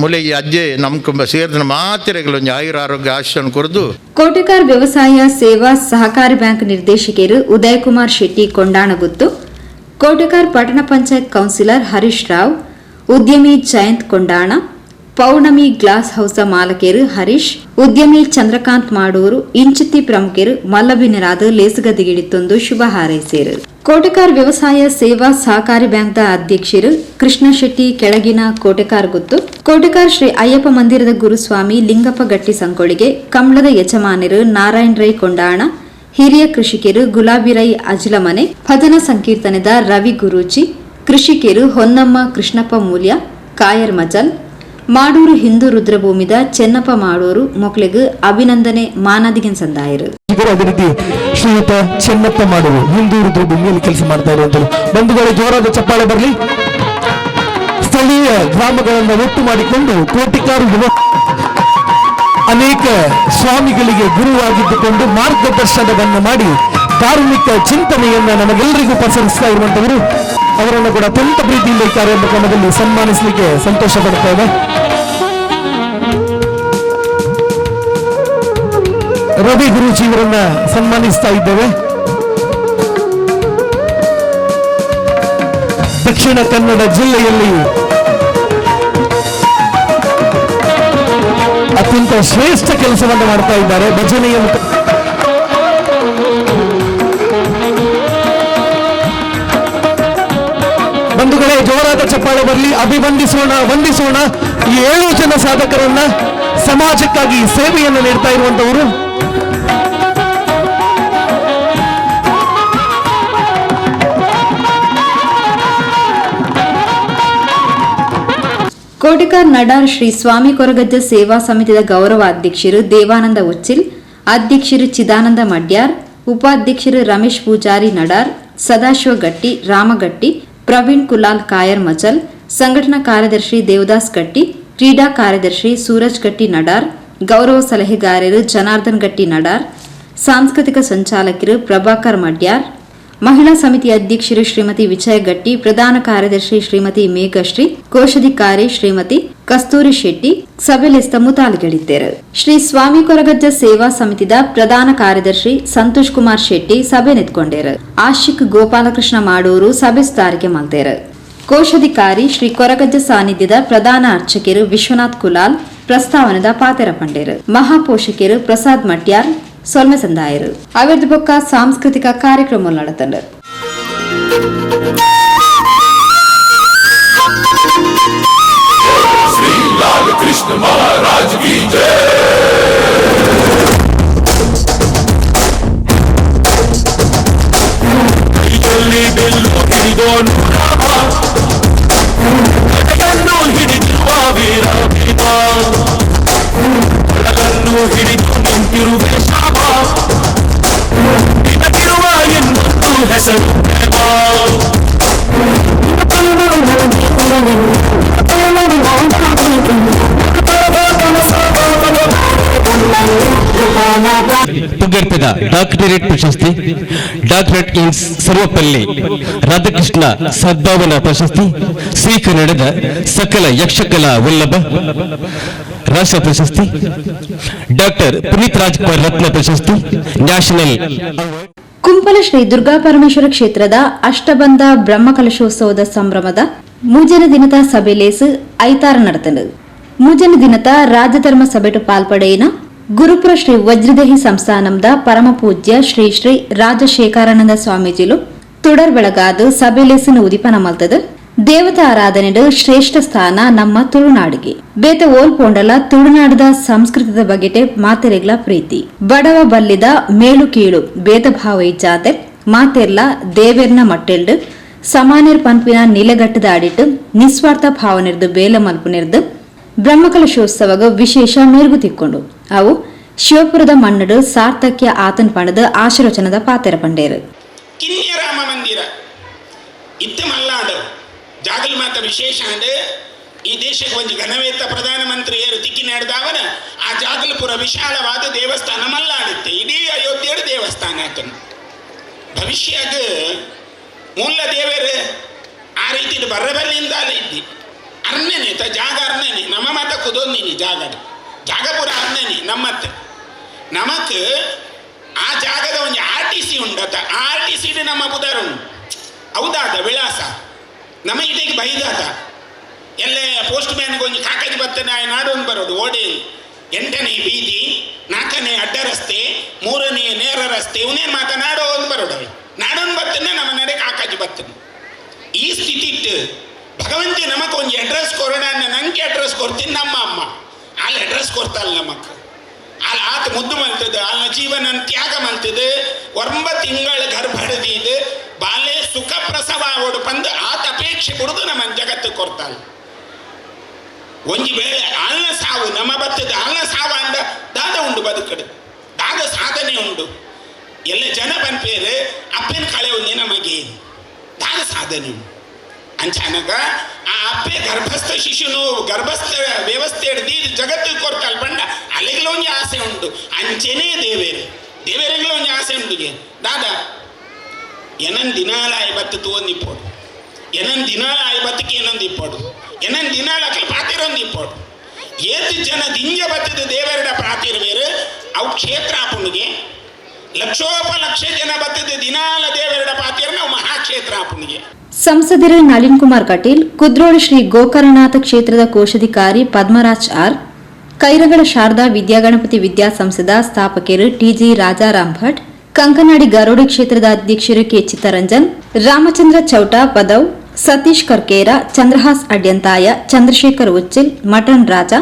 ಮುಲೆ ಈ ಅಜ್ಜೆ ನಮ್ಕೊಂಬ ಸೇರಿದ ಮಾತ್ರೆಗಳೊಂಜಿ ಆಯುರ ಆರೋಗ್ಯ ಆಶಯನ್ನು ಕೊರದು. ಕೋಟೆಕಾರ್ ವ್ಯವಸಾಯ ಸೇವಾ ಸಹಕಾರಿ ಬ್ಯಾಂಕ್ ನಿರ್ದೇಶಕರು ಉದಯಕುಮಾರ್ ಶೆಟ್ಟಿ ಕೊಂಡಾಣಗುತ್ತು, ಕೋಟೆಕಾರ್ ಪಟ್ಟಣ ಪಂಚಾಯತ್ ಕೌನ್ಸಿಲರ್ ಹರೀಶ್ ರಾವ್, ಉದ್ಯಮಿ ಜಯಂತ್ ಕೊಂಡಾಣ, ಪೌರ್ಣಮಿ ಗ್ಲಾಸ್ ಹೌಸ್ ಮಾಲಕರು ಹರೀಶ್, ಉದ್ಯಮಿ ಚಂದ್ರಕಾಂತ್ ಮಾಡೂರು ಇಂಚಿತ್ತಿ ಪ್ರಮುಖರು ಮಲ್ಲಬಿನರಾದ ಲೇಸುಗದಿಗಿಡಿತ್ತೊಂದು ಶುಭ ಹಾರೈಸಿರು. ಕೋಟೆಕಾರ್ ವ್ಯವಸಾಯ ಸೇವಾ ಸಹಕಾರಿ ಬ್ಯಾಂಕ್ದ ಅಧ್ಯಕ್ಷರು ಕೃಷ್ಣ ಶೆಟ್ಟಿ ಕೆಳಗಿನ ಕೋಟೆಕಾರ್ ಗುತ್ತು, ಕೋಟೆಕಾರ್ ಶ್ರೀ ಅಯ್ಯಪ್ಪ ಮಂದಿರದ ಗುರುಸ್ವಾಮಿ ಲಿಂಗಪ್ಪ ಗಟ್ಟಿ ಸಂಕೊಳಿಗೆ, ಕಂಬಳದ ಯಜಮಾನರು ನಾರಾಯಣ ರೈ ಕೊಂಡಾಣ, ಹಿರಿಯ ಕೃಷಿಕರು ಗುಲಾಬಿ ರೈ ಅಜಿಲಮನೆ, ಭಜನಾ ಸಂಕೀರ್ತನೆದ ರವಿ ಗುರೂಜಿ, ಕೃಷಿಕರು ಹೊನ್ನಮ್ಮ ಕೃಷ್ಣಪ್ಪ ಮೂಲ್ಯ, ಕಾಯರ್ ಮಜಲ್, ಮಾಡೂರು ಹಿಂದೂ ರುದ್ರಭೂಮಿದ ಚೆನ್ನಪ್ಪ ಮಾಡೂರು ಮೊಕ್ಲೆಗು ಅಭಿನಂದನೆ ಮಾನಾದಿಗೆನ್ ಸಂದಾಯರು. ಅದೇ ರೀತಿ ಶ್ರೀಯುತ ಚೆನ್ನಪ್ಪ ಮಾಡೂರು ಹಿಂದೂ ರುದ್ರಭೂಮಿಯಲ್ಲಿ ಕೆಲಸ ಮಾಡ್ತಾ ಇರುವಂತರು. ಬಂಧುಗಳು, ಜೋರಾದ ಚಪ್ಪಾಳೆ ಬರಲಿ. ಸ್ಥಳೀಯ ಗ್ರಾಮಗಳನ್ನು ಒಟ್ಟು ಮಾಡಿಕೊಂಡು ಕೋಟಿಕಾರು ಅನೇಕ ಸ್ವಾಮಿಗಳಿಗೆ ಗುರುವಾಗಿದ್ದುಕೊಂಡು ಮಾರ್ಗದರ್ಶನವನ್ನು ಮಾಡಿ ಧಾರ್ಮಿಕ ಚಿಂತನೆಯನ್ನ ನಮಗೆಲ್ಲರಿಗೂ ಪಸರಿಸ್ತಾ ಇರುವಂತವರು. ಅವರನ್ನು ಕೂಡ ಅತ್ಯಂತ ಪ್ರೀತಿಯಿಂದ ಈ ಕಾರ್ಯಕ್ರಮದಲ್ಲಿ ಸನ್ಮಾನಿಸಲಿಕ್ಕೆ ಸಂತೋಷ ಪಡ್ತೇವೆ. ರವಿ ಗುರೂಜಿಯವರನ್ನ ಸನ್ಮಾನಿಸ್ತಾ ಇದ್ದೇವೆ. ದಕ್ಷಿಣ ಕನ್ನಡ ಜಿಲ್ಲೆಯಲ್ಲಿ ಅತ್ಯಂತ ಶ್ರೇಷ್ಠ ಕೆಲಸವನ್ನು ಮಾಡ್ತಾ ಇದ್ದಾರೆ. ಭಜನೆಯ ಬಂಧುಗಳೇ, ಜೋರಾದ ಚಪ್ಪಾಳೆ ಬರಲಿ. ಅಭಿವಂದಿಸೋಣ, ವಂದಿಸೋಣ ಈ 7 ಜನ ಸಾಧಕರನ್ನ, ಸಮಾಜಕ್ಕಾಗಿ ಸೇವೆಯನ್ನು ನೀಡ್ತಾ ಇರುವಂತವರು. Kotekar Nadar Shri ಸ್ವಾಮಿ ಕೊರಗಜ್ಜ ಸೇವಾ ಸಮಿತಿಯ ಗೌರವ ಅಧ್ಯಕ್ಷರು ದೇವಾನಂದ ಉಚ್ಚಿಲ್, ಅಧ್ಯಕ್ಷರು ಚಿದಾನಂದ ಮಡ್ಯಾರ್, ಉಪಾಧ್ಯಕ್ಷರು ರಮೇಶ್ ಪೂಜಾರಿ ನಡಾರ್, ಸದಾಶಿವ ಗಟ್ಟಿ, ರಾಮಗಟ್ಟಿ, ಪ್ರವೀಣ್ ಕುಲಾಲ್ ಕಾಯರ್ ಮಚಲ್, ಸಂಘಟನಾ ಕಾರ್ಯದರ್ಶಿ ದೇವದಾಸ್ ಗಟ್ಟಿ, ಕ್ರೀಡಾ ಕಾರ್ಯದರ್ಶಿ ಸೂರಜ್ ಗಟ್ಟಿ ನಡಾರ್, ಗೌರವ ಸಲಹೆಗಾರರು ಜನಾರ್ದನ್ ಗಟ್ಟಿ ನಡಾರ್, ಸಾಂಸ್ಕೃತಿಕ ಸಂಚಾಲಕರು ಪ್ರಭಾಕರ್ ಮಡ್ಯಾರ್, ಮಹಿಳಾ ಸಮಿತಿ ಅಧ್ಯಕ್ಷರು ಶ್ರೀಮತಿ ವಿಜಯ ಗಟ್ಟಿ, ಪ್ರಧಾನ ಕಾರ್ಯದರ್ಶಿ ಶ್ರೀಮತಿ ಮೇಘಶ್ರೀ, ಕೋಶಾಧಿಕಾರಿ ಶ್ರೀಮತಿ ಕಸ್ತೂರಿ ಶೆಟ್ಟಿ ಸಭೆಲಿಸ್ತ ಮುತಾಲಿಗಳಿದ್ದರು. ಶ್ರೀ ಸ್ವಾಮಿ ಕೊರಗಜ್ಜ ಸೇವಾ ಸಮಿತಿದ ಪ್ರಧಾನ ಕಾರ್ಯದರ್ಶಿ ಸಂತೋಷ್ ಕುಮಾರ್ ಶೆಟ್ಟಿ ಸಭೆ ನಿಂತ್ಕೊಂಡೇರು. ಆಶಿಕ್ ಗೋಪಾಲಕೃಷ್ಣ ಮಾಡೂರು ಸಭೆ ಸುಧಾರಿಕೆ ಮಲ್ತೇರು. ಕೋಶಾಧಿಕಾರಿ ಶ್ರೀ ಕೊರಗಜ್ಜ ಸಾನ್ನಿಧ್ಯದ ಪ್ರಧಾನ ಅರ್ಚಕರು ವಿಶ್ವನಾಥ್ ಕುಲಾಲ್ ಪ್ರಸ್ತಾವನದ ಪಾತೆರ ಪಂಡೇರು. ಮಹಾಪೋಷಕರು ಪ್ರಸಾದ್ ಮಟ್ಯಾರ್ ಸೊಲ್ಮೆ ಸಂದಾಯರು. ಅವರದ್ದು ಬೊಕ್ಕ ಸಾಂಸ್ಕೃತಿಕ ಕಾರ್ಯಕ್ರಮ ನಡೆತಂಡು. श्री लाल कृष्ण महाराज की जय. ಹಿಡಿದೋನು ರಾಮ, ಕಡೆಯನ್ನು ಹಿಡಿದಿರುವ ವೀರ ಭೀಮ, ಕೊಳಲನ್ನು ಹಿಡಿದು ನಿಂತಿರುವೆ ಶಾಮ, ನಿನಗಿರುವ ಇನ್ನೊಂದು ಹೆಸರು ಪ್ರೇಮ. ಪುಗರ್ತೆದ ಡಾಕ್ಟರೇಟ್ ಪ್ರಶಸ್ತಿ, ಡಾಕ್ಟರೇಟ್ ಇನ್ ಸರ್ವಪಲ್ಲಿ ರಾಧಾಕೃಷ್ಣ ಸದ್ಭಾವನಾ ಪ್ರಶಸ್ತಿ, ಶ್ರೀ ಕನ್ನಡದ ಸಕಲ ಯಕ್ಷಕಲಾ ವಲ್ಲಭ ರಾಷ್ಟ್ರ ಪ್ರಶಸ್ತಿ, ಡಾಕ್ಟರ್ ಪುನೀತ್ ರಾಜ್ಕುಮಾರ್ ರತ್ನ ಪ್ರಶಸ್ತಿ, ನ್ಯಾಷನಲ್. ಕುಂಪಲ ಶ್ರೀ ದುರ್ಗಾ ಪರಮೇಶ್ವರ ಕ್ಷೇತ್ರದ ಅಷ್ಟಬಂಧ ಬ್ರಹ್ಮಕಲಶೋತ್ಸವದ ಸಂಭ್ರಮದ ಮೂಜನ ದಿನದ ಸಭೆಲೇಸು ಐತಾರ ನಡೆತಂಡು. ಮೂಜನ ದಿನದ ರಾಜಧರ್ಮ ಸಭೆಟು ಪಾಲ್ಪಡೆಯಿನ ಗುರುಪುರ ಶ್ರೀ ವಜ್ರದೇಹಿ ಸಂಸ್ಥಾನಂದ ಪರಮಪೂಜ್ಯ ಶ್ರೀ ಶ್ರೀ ರಾಜಶೇಖರಾನಂದ ಸ್ವಾಮೀಜಿಲು ತುಡರ್ ಬೆಳಗಾದು ಸಭೆಲೇಸಿನ ಉದಿಪನ ಮಲ್ತದು. ದೇವತಾ ಆರಾಧನೆಡು ಶ್ರೇಷ್ಠ ಸ್ಥಾನ ನಮ್ಮ ತುಳುನಾಡಿಗೆ. ಬೇತೆ ಓಲ್ಪೋಂಡಲ ತುಳುನಾಡದ ಸಂಸ್ಕೃತದ ಬಗೆಟೆ ಮಾತೆರೆಗ್ಲ ಪ್ರೀತಿ. ಬಡವ ಬಲ್ಲಿದ ಮೇಲು ಕೀಳು ಭೇದ ಭಾವ ಇಜ್ಜಾದೆ ಮಾತೆರ್ಲ ದೇವೆರ್ನ ಮಟ್ಟೆಲ್ಡು ಸಮಾನ್ಯರ್ ಪನ್ಪಿನ ನಿಲೆಗಟ್ಟದ ಅಡಿಟ್ಟು ನಿಸ್ವಾರ್ಥ ಭಾವನೆರ್ದು ಬೇಲ ಮಲ್ಪುನೆರ್ದು ಬ್ರಹ್ಮಕಲಶೋತ್ಸವಗ ವಿಶೇಷ ಮೆರುಗು ತಿಕ್ಕೊಂಡು ಅವು ಶಿವಪುರದ ಮಣ್ಣಡು ಸಾರ್ಥಕ್ಯ ಆತನ್ ಪಣದ ಆಶೀರ್ವಚನದ ಪಾತೆರ ಪಂಡೇರು. ಕಿನ್ಯರಾಮ ಮಂದಿರ ಇತ್ತ ಮಲ್ನಾಡು ಜಾಗಲ್ ಮಾತ ವಿಶೇಷ ಅಂದ್ರೆ ಈ ದೇಶಕ್ಕೆ ಒಂದು ಘನವೇತ ಪ್ರಧಾನಮಂತ್ರಿ ಏರು ತಿಕ್ಕಿ ನಡೆದವನ ಆ ಜಾಗಲ್ಪುರ ವಿಶಾಲವಾದ ದೇವಸ್ಥಾನ ಮಲ್ನಾಡುತ್ತೆ. ಇಡೀ ಅಯೋಧ್ಯೆಯ ದೇವಸ್ಥಾನ ಆತನು ಭವಿಷ್ಯಕ್ಕೆ ಮೂಲ ದೇವರು ಆ ರೀತಿ ಬರಬಲ್ಲಿಂದ ಇದ್ದಿ ಅರ್ಣನೆ ತ ಜಾಗ ಅರ್ಣನೆ ನಮ್ಮ ಮಾತ ಕುದೊಂದಿನಿ ಜಾಗ ಜಾಗಪುರ ಅರ್ಣನೆ ನಮ್ಮತ್ತೆ ನಮಕ್ ಆ ಜಾಗದ ಒಂದು R T C ಉಂಡತ R T C ನಮ್ಮ ಬುಧರು ಹೌದಾದ ವಿಳಾಸ ನಮ್ಮ ಇದಕ್ಕೆ ಬೈದಾತ ಎಲ್ಲ ಪೋಸ್ಟ್ ಮ್ಯಾನ್ಗೆ ಒಂದು ಕಾಕಜಿ ಬರ್ತನೆ ಆ ನಾಡೊಂದು ಬರೋದು ಓಡೆ 8ನೇ ಬೀದಿ 4ನೇ ಅಡ್ಡ ರಸ್ತೆ 3ನೇ ನೇರ ರಸ್ತೆ ಇವನೇನು ಮಾತನಾಡೋ ಒಂದು ಬರೋಡು ನಾಡೊಂದು ಬರ್ತನೆ ನಮ್ಮ ನಡೆ ಕಾಕಜಿ ಬರ್ತನೆ. ಈ ಸ್ಥಿತಿ ಇಟ್ಟು ಭಗವಂತ ನಮಕ್ ಒಂದು ಅಡ್ರೆಸ್ ಕೊರೋಣ ನಂಗೆ ಅಡ್ರೆಸ್ ಕೊಡ್ತೀನಿ ನಮ್ಮ ಅಮ್ಮ ಅಲ್ಲಿ ಅಡ್ರೆಸ್ ಕೊಡ್ತಾಳೆ ನಮಕ್ ಅಲ್ಲಿ ಆತ ಮುದ್ದು ಮಲ್ತದೆ ಅಲ್ಲ ಜೀವನ ತ್ಯಾಗ ಮಲ್ತದೆ 9 ತಿಂಗಳ ಗರ್ಭ ಹಿಡಿದಿದ್ದು ಬಾಲೆ ಸುಖ ಪ್ರಸವ ಆವೋಡು ಪಂದು ಆತ ಅಪೇಕ್ಷೆ ಕೊಡುದು ನಮ್ಮ ಜಗತ್ತು ಕೊಡ್ತಾಳೆ. ಒಂಜಿ ವೇಳೆ ಆಲ್ನ ಸಾವು ನಮ್ಮ ಬರ್ತದೆ ಆಲ್ನ ಸಾವು ಅಂದ ದಾದ ಉಂಡು ಬದುಕಡು ದಾದ ಸಾಧನೆ ಉಂಡು ಎಲ್ಲ ಜನ ಬಂದ್ಪೇರು ಅಪ್ಪನ ಕಳೆ ಒಂದೇ ನಮಗೆ ದಾದ ಸಾಧನೆ ಉಂಡು. ಅಂಚಾನಗ ಆ ಅಪ್ಪೆ ಗರ್ಭಸ್ಥ ಶಿಶುನು ಗರ್ಭಸ್ಥ ವ್ಯವಸ್ಥೆ ಹಿಡ್ದು ಜಗತ್ತು ಕೊಡ್ತಾಳೆ ಬಂಡ ಅಲ್ಲಿಗ್ಲೊಂದು ಆಸೆ ಉಂಟು. ಅಂಚೆನೇ ದೇವೇರು ದೇವೇರಿಗ್ಲೊಂದು ಆಸೆ ಉಂಟುಗೆ ದಾದಾ ಏನನ್ ದಿನಾಲ ಐವತ್ತು ತೂವೊಂದು ಇಪ್ಪೋಡು ಏನನ್ ದಿನಾಲ ಐವತ್ತಕ್ಕೆ ಏನೊಂದು ಇಪ್ಪೋಡು ಏನನ್ ದಿನಾಲ ಅಕ್ಲ ಪಾತಿರೊಂದು ಇಪ್ಪೋಡು ಏತು ಜನ ದಿಂಜ ಬತ್ತದ ದೇವರಡ ಪ್ರಾತಿರ್ವೇರು ಅವು ಕ್ಷೇತ್ರ ಆಪುಣಿಗೆ ಲಕ್ಷೋಪಲಕ್ಷ ಜನ ಬತ್ತದ ದಿನಾಲ ದೇವರಡ ಪಾತಿರ ನಾವು ಮಹಾಕ್ಷೇತ್ರ ಆಪುಣಿಗೆ. ಸಂಸದರು ನಳಿನ್ ಕುಮಾರ್ ಕಟೀಲ್, ಕುದ್ರೋಳಿ ಶ್ರೀ ಗೋಕರ್ಣನಾಥ ಕ್ಷೇತ್ರದ ಕೋಶಾಧಿಕಾರಿ ಪದ್ಮರಾಜ್ ಆರ್, ಕೈರಗಳ ಶಾರದಾ ವಿದ್ಯಾಗಣಪತಿ ವಿದ್ಯಾಸಂಸ್ಥೆದ ಸ್ಥಾಪಕರು ಟಿಜಿ ರಾಜಾರಾಮ್ ಭಟ್, ಕಂಕನಾಡಿ ಗರೋಡಿ ಕ್ಷೇತ್ರದ ಅಧ್ಯಕ್ಷರು ಕೆ ಚಿತ್ತರಂಜನ್, ರಾಮಚಂದ್ರ ಚೌಟ ಪದವ್, ಸತೀಶ್ ಕರ್ಕೇರ, ಚಂದ್ರಹಾಸ್ ಅಡ್ಯಂತಾಯ, ಚಂದ್ರಶೇಖರ್ ಉಚ್ಚಿಲ್, ಮಟನ್ ರಾಜ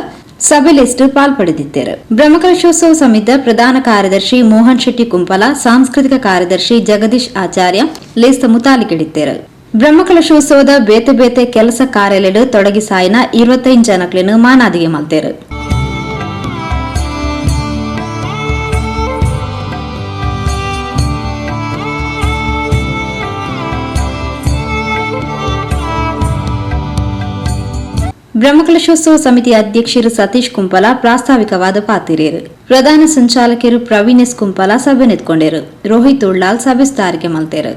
ಸಭೆಲಿಸ್ಟ್ ಪಾಲ್ಪಡೆದಿದ್ದರು. ಬ್ರಹ್ಮಕಲಶೋತ್ಸವ ಸಮಿತಿಯ ಪ್ರಧಾನ ಕಾರ್ಯದರ್ಶಿ ಮೋಹನ್ ಶೆಟ್ಟಿ ಕುಂಪಲ, ಸಾಂಸ್ಕೃತಿಕ ಕಾರ್ಯದರ್ಶಿ ಜಗದೀಶ್ ಆಚಾರ್ಯ ಲೇಸ್ತ ಮುತಾಲಿಕಿಡಿದ್ದರು. ಬ್ರಹ್ಮಕಲಶೋತ್ಸವದ ಬೇತೆ ಬೇತೆ ಕೆಲಸ ಕಾರ್ಯಾಲಯಡ್ ತೊಡಗಿಸಾಯಿನ 25 ಜನಕ್ಲೆನ್ ಮಾನಾದಿಗೆ ಮಲ್ತೆರ್. ಬ್ರಹ್ಮಕಲಶೋತ್ಸವ ಸಮಿತಿ ಅಧ್ಯಕ್ಷರು ಸತೀಶ್ ಕುಂಪಲ ಪ್ರಾಸ್ತಾವಿಕವಾದ ಪಾತಿರೇರು. ಪ್ರಧಾನ ಸಂಚಾಲಕರು ಪ್ರವೀಣ್ ಎಸ್ ಕುಂಪಲ ಸಭೆ ನಿಂತ್ಕೊಂಡರು. ರೋಹಿತ್ ಉಳ್ಳಾಲ್ ಸಭೆ ಸ್ಥಾರಿಕೆ ಮಲ್ತೇರು.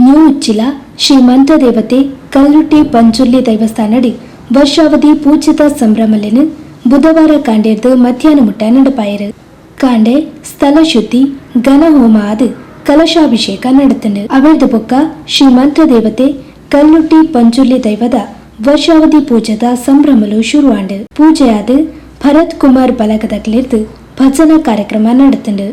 ನ್ಯೂ ಉಚ್ಚಿಲ ಶ್ರೀ ಮಂತ್ರದೇವತೆ ಕಲ್ಲುಟ್ಟಿ ಪಂಜುರ್ಲಿ ದೇವಸ್ಥಾನಡಿ ವರ್ಷಾವಧಿ ಪೂಜಿತ ಸಂಭ್ರಮಲೆನು ಬುಧವಾರ ಕಾಂಡೇರ್ದು ಮಧ್ಯಾಹ್ನ ಮುಟ್ಟ ನಡಪಾಯರು. ಕಾಂಡೆ ಸ್ಥಳ ಶುದ್ಧಿ ಘನಹೋಮ ಆದ ಕಲಶಾಭಿಷೇಕ ನಡೆತನು. ಅವೆರ್ದು ಬೊಕ್ಕ ಶ್ರೀ ಮಂತ್ರದೇವತೆ ಕಲ್ಲುಟ್ಟಿ ಪಂಜುರ್ಲಿ ದೈವದ ವರ್ಷಾವಧಿ ಪೂಜೆದ ಸಂಭ್ರಮಲು ಶುರುವಾಂಡು. ಪೂಜೆಯಾದ ಭರತ್ ಕುಮಾರ್ ಬಲಗದಕ್ಲಿರ್ದು ಭಜನಾ ಕಾರ್ಯಕ್ರಮ ನಡೆತಂಡು.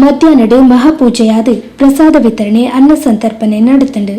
ಮಧ್ಯಾಹ್ನಡು ಮಹಾಪೂಜೆಯಾದ ಪ್ರಸಾದ ವಿತರಣೆ ಅನ್ನ ಸಂತರ್ಪಣೆ ನಡೆತಂಡು.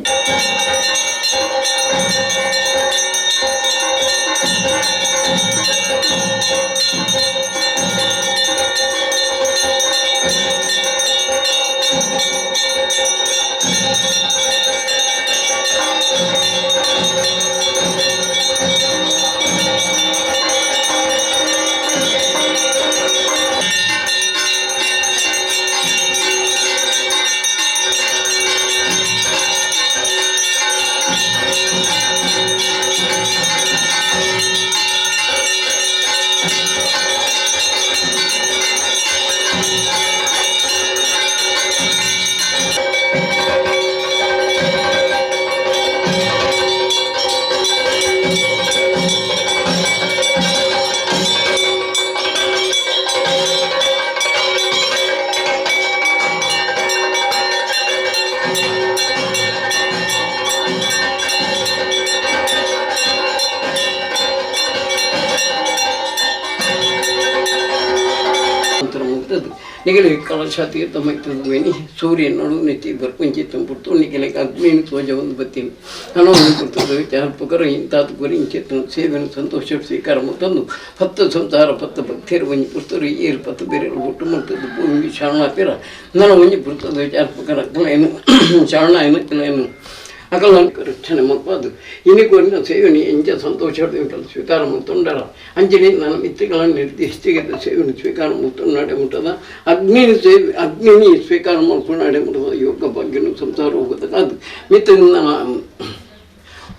ನಿಗಲಿ ಕಲಶ ತೀರ್ಥ ಮೈತದ ಸೂರ್ಯನೋಡು ನೆತ್ತಿ ಬರ್ಪುಂಚಿತ್ತು ಪುಡ್ತು ನಿಗಲಿಗೆ ಅಗ್ನಿನ ತೋಜ ಒಂದು ಬತ್ತೀನಿ ಹಣವನ್ನು ಕೊಡ್ತದೆ ವಿಚಾರ ಪುಕರ ಇಂತಾದ ಗುರಿ ಇಂಚಿತ್ತು ಸೇವೆಯನ್ನು ಸಂತೋಷ ಸ್ವೀಕಾರ ತಂದು ಪತ್ತು ಸಂಸಾರ ಪತ್ತು ಭಕ್ತಿಯರು ಒಂಜಿ ಪುರ್ತರು ಏರು ಪತ್ತು ಬೇರೆ ಹುಟ್ಟು ಮಾಡ್ತದ್ದು ಭೂಮಿ ಶರಣಾತಿರ ನಾನು ಒಂಜಿ ಪುರ್ತದ ವಿಚಾರ ಪುಕರ ಏನು ಶರಣ ಏನಕ್ಕಿಲ್ಲ ಅಕಲ ರಕ್ಷಣೆ ಮಲ್ಪದು ಇನಿಗೋರಿನ ಸೇವನೆ ಎಂಚ ಸಂತೋಷ ಸ್ವೀಕಾರ ಮಲ್ತೊಂಡರ ಅಂಚನೆ ನನ್ನ ಮಿತ್ರಗಳನ್ನು ನಿರ್ದಿಷ್ಟಿಗೆ ಸೇವನೆ ಸ್ವೀಕಾರ ಮಲ್ತೊಂಡು ಮುಟ್ಟದ ಅಗ್ನಿನ ಸೇವೆ ಅಗ್ನಿನಿ ಸ್ವೀಕಾರ ಮಲ್ಕೊಂಡು ಮುಟ್ಟದ ಯೋಗ ಭಾಗ್ಯನು ಸಂಸಾರ ಹೋಗೋದಕ್ಕಾದ ಮಿತ್ರನ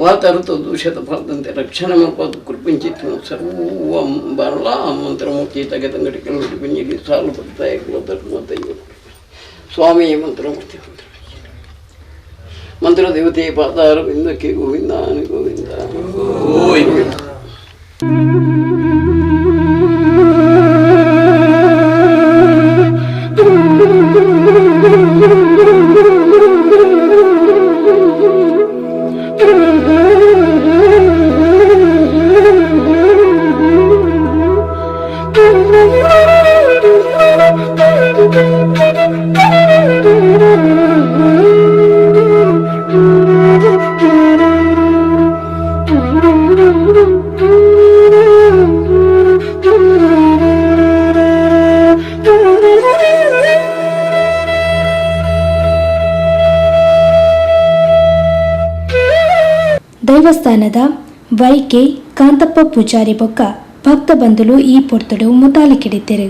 ವಾತಾರತ ದೂಷದ ಫಲದಂತೆ ರಕ್ಷಣೆ ಮಲ್ಪದು ಕೃಪಂಚಿತ್ತು ಸರ್ವ ಬರಲ ಮಂತ್ರಮೂರ್ತಿ ತಗೆದಂಗಡಿ ಕೆಲವು ಬಿಂಜಿಲಿ ಸಾಲು ಭಕ್ತಾಯ ಧರ್ಮ ಸ್ವಾಮಿ ಮಂತ್ರಮೂರ್ತಿ ಮಂತ್ರ ದೇವತೆ ಪಾದಾರವಿಂದಕ್ಕೆ ಗೋವಿಂದ ಗೋವಿಂದ ಗೋವಿಂದ. ದೇವಸ್ಥಾನದ ವೈಕೆ ಕಾಂತಪ್ಪ ಪೂಜಾರಿ ಬೊಕ್ಕ ಭಕ್ತ ಬಂಧುಲು ಈ ಪೊರ್ತುಡು ಮುತಾಲಿಕಿಡಿದ್ದರು.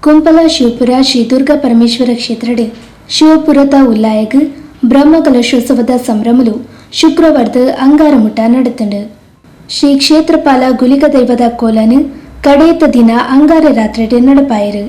ಕುಂಪಲ ಶಿವಪುರ ಶ್ರೀ ದುರ್ಗಾ ಪರಮೇಶ್ವರ ಕ್ಷೇತ್ರಡ್ ಶಿವಪುರದ ಉಲ್ಲಾಯಗ್ ಬ್ರಹ್ಮಕಲಶೋತ್ಸವದ ಸಂಭ್ರಮಲು ಶುಕ್ರವಾರದ ಅಂಗಾರಮುಟ ನಡೆತಂಡು. ಶ್ರೀ ಕ್ಷೇತ್ರಪಾಲ ಗುಲಿಗ ದೈವದ ಕೋಲನು ಕಡೇತ ದಿನ ಅಂಗಾರ ರಾತ್ರಿ ನಡಪಾಯರು.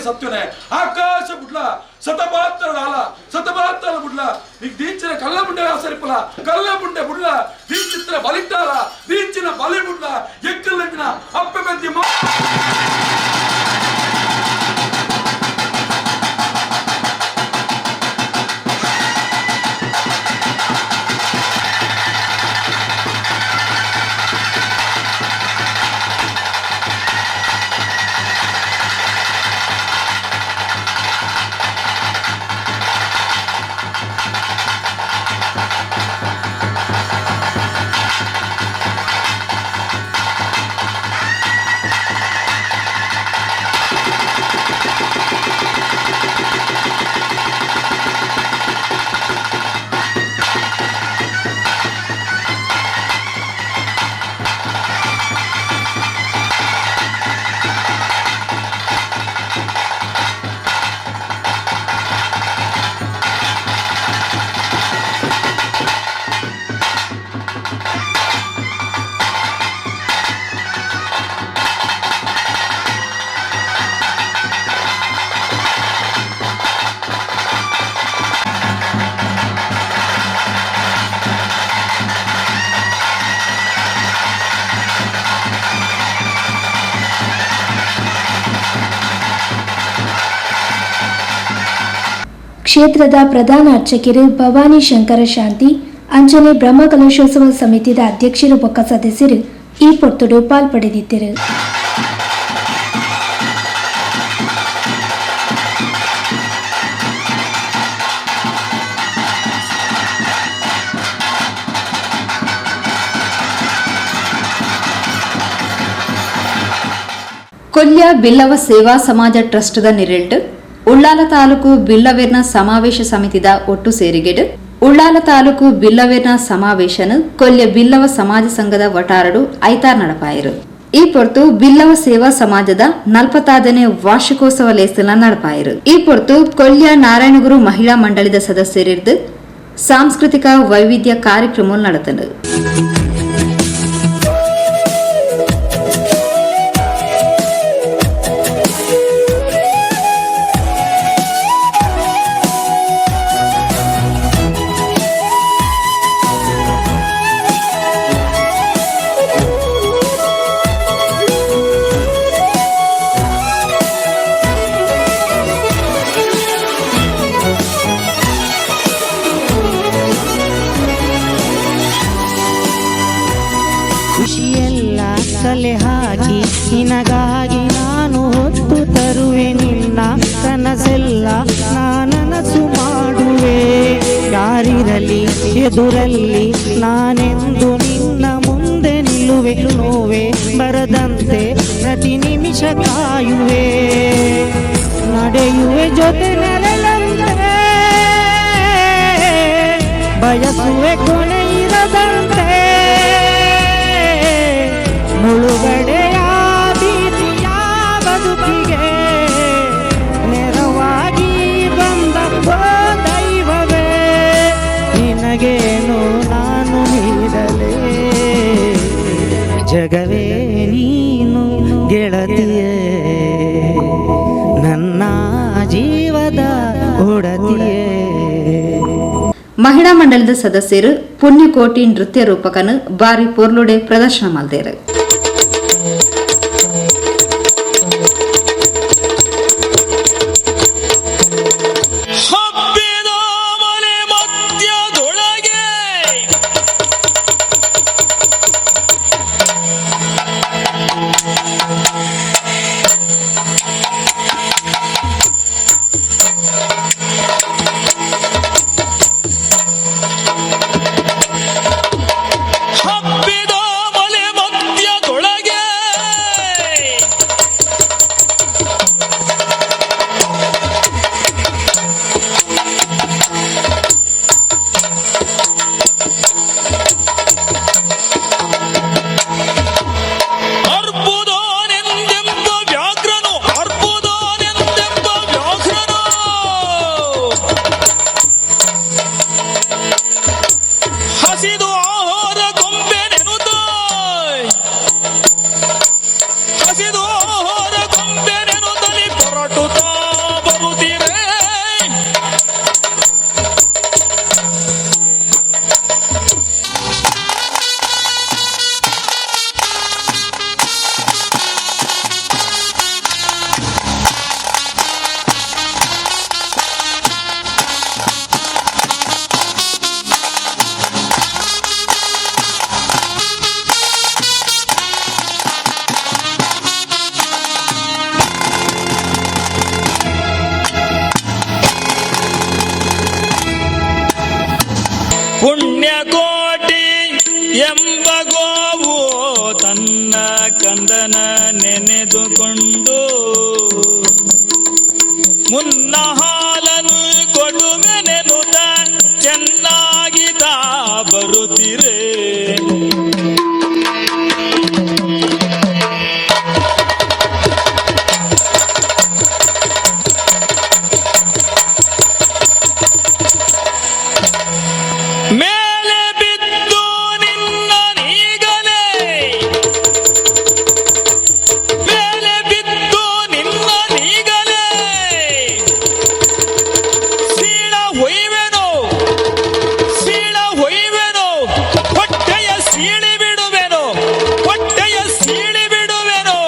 ಸತ್ಯನೆ ಆಕಾಶ ಬುಡ್ಲ ಸತಬಾತ್ತರ ಆಲ ಸತಬಾತ್ತರ ಬುಡ್ಲ ನೀ ದೀಚಿನ ಕಲ್ಲ ಬುಂಡೆ ಆಸರಿಪಲ ಕಲ್ಲ ಬುಂಡೆ ಬುಡ್ಲ ದೀಚಿತ್ರ ಬಲಿಟ್ಟಾಲ ದೀಚಿನ ಬಲಿ ಬುಡ್ಲ ಎಕ್ಕಲ್ಲಂಜಿನ ಅಪ್ಪೆ ಬೆದ್ದಿ ಕ್ಷೇತ್ರದ ಪ್ರಧಾನ ಅರ್ಚಕರು ಭವಾನಿ ಶಂಕರ ಶಾಂತಿ ಅಂಜನೆ ಬ್ರಹ್ಮಕಲಶೋತ್ಸವ ಸಮಿತಿಯ ಅಧ್ಯಕ್ಷರು ಬೊಕ್ಕ ಸದಸ್ಯರು ಈ ಪೊರ್ತುಡು ಪಾಲ್ಪಡೆದಿದ್ದರು. ಕೊಲ್ಯ ಬಿಲ್ಲವ ಸೇವಾ ಸಮಾಜ ಟ್ರಸ್ಟ್ದ ನಿರೆಲ್ಡ್ ಉಳ್ಳಾಲ ತಾಲೂಕು ಬಿಲ್ಲವೇರ್ನ ಸಮಾವೇಶ ಸಮಿತಿದ ಒಟ್ಟು ಸೇರಿಗೆಡು ಉಳ್ಳಾಲ ತಾಲೂಕು ಬಿಲ್ಲವೇರ್ನ ಸಮಾವೇಶನ ಕೊಲ್ಯ ಬಿಲ್ಲವ ಸಮಾಜ ಸಂಘದ ವಟಾರಡು ಐತಾರ್ ನಡಪಾಯರು. ಈ ಪೊರ್ತು ಬಿಲ್ಲವ ಸೇವಾ ಸಮಾಜದ 45ನೇ ವಾರ್ಷಿಕೋತ್ಸವ ಲೇಸನ ನಡಪಾಯಿರು. ಈ ಪೊರ್ತು ಕೊಲ್ಯ ನಾರಾಯಣಗುರು ಮಹಿಳಾ ಮಂಡಳಿದ ಸದಸ್ಯರಿದ್ದು ಸಾಂಸ್ಕೃತಿಕ ವೈವಿಧ್ಯ ಕಾರ್ಯಕ್ರಮ ನಡೆತನು. ಖುಷಿಯೆಲ್ಲ ಕಲೆ ಹಾಕಿ ನಿನಗಾಗಿ ನಾನು ಹೊತ್ತು ತರುವೆ, ನಿನ್ನ ಕನಸೆಲ್ಲ ನಾನನಸು ಮಾಡುವೆ. ಯಾರಿರಲಿ ಎದುರಲ್ಲಿ ನಾನೆಂದು ನಿನ್ನ ಮುಂದೆ ನಿಲ್ಲುವೆ, ನೋವೆ ಬರದಂತೆ ಪ್ರತಿ ನಿಮಿಷ ಕಾಯುವೆ, ನಡೆಯುವೆ ಜೊತೆ ನೆರಳಂತೆ, ಬಯಸುವೆ ಕೊನೆ ಇರದಂತೆ, ಮುಳುಗಡೆಯ ಭೀತಿಯ ಬದುಕಿಗೆ ನೆರವಾಗಿ ಬಂದ ದೈವವೇ, ನಿನಗೇನು ನಾನು ನೀಡಲೇ, ಜಗವೇ ನೀನು ಗೆಳತಿಯೇ, ನನ್ನ ಜೀವದ ಒಡತಿಯೇ. ಮಹಿಳಾ ಮಂಡಲದ ಸದಸ್ಯರು ಪುಣ್ಯಕೋಟಿ ನೃತ್ಯ ರೂಪಕನು ಬಾರಿ ಪೊರ್ಲುಡೆ ಪ್ರದರ್ಶನ ಮಲ್ದೇರು. ಪುಣ್ಯಕೋಟಿ ಎಂಬ ಗೋವು ತನ್ನ ಕಂದನ ನೆನೆದುಕೊಂಡು ಮುನ್ನ ಹಾಲನ್ನು ಕೊಡುವೆನೆನುತ ಚೆನ್ನಾಗಿ ತಾ ಬರುತ್ತಿರೆ. ಮೇಲೆ ಬಿದ್ದು ನಿನ್ನ ನೀಗಲೇ, ಮೇಲೆ ಬಿದ್ದು ನಿನ್ನ ನೀಗಲೇ, ಸೀಳ ಹೊಯ್ವೆನು, ಸೀಳ ಹೊಯ್ವೆನು, ಹೊಟ್ಟೆಯ ಸೀಳಿ ಬಿಡುವೆನು, ಹೊಟ್ಟೆಯ ಸೀಳಿ ಬಿಡುವೆನು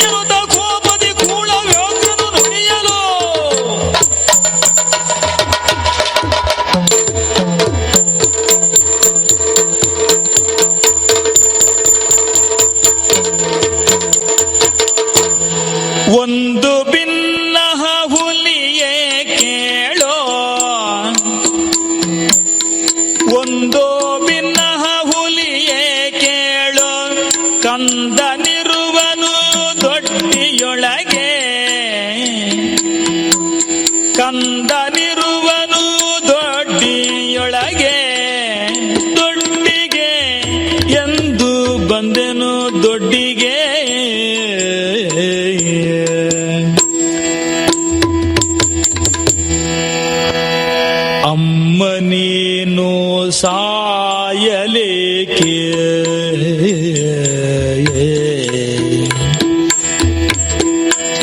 ಎನ್ನುತ್ತ ಕೋಪದಿ ಕೂಳ ವ್ಯಾಘ್ರನು ನುಡಿಯಲು. ಒಂದು ಭಿನ್ನ ಹುಲಿಯೇ ಕೇಳೋ, ಒಂದು ಭಿನ್ನ ಹುಲಿಯೇ ಕೇಳೋ, ಕಂದನಿರುವನು ದೊಡ್ಡಿಯೊಳಗೆ, ಕಂದನಿರುವನು ದೊಡ್ಡಿಯೊಳಗೆ, ದೊಡ್ಡಿಗೆ ಎಂದು ಬಂದೆನು ದೊಡ್ಡ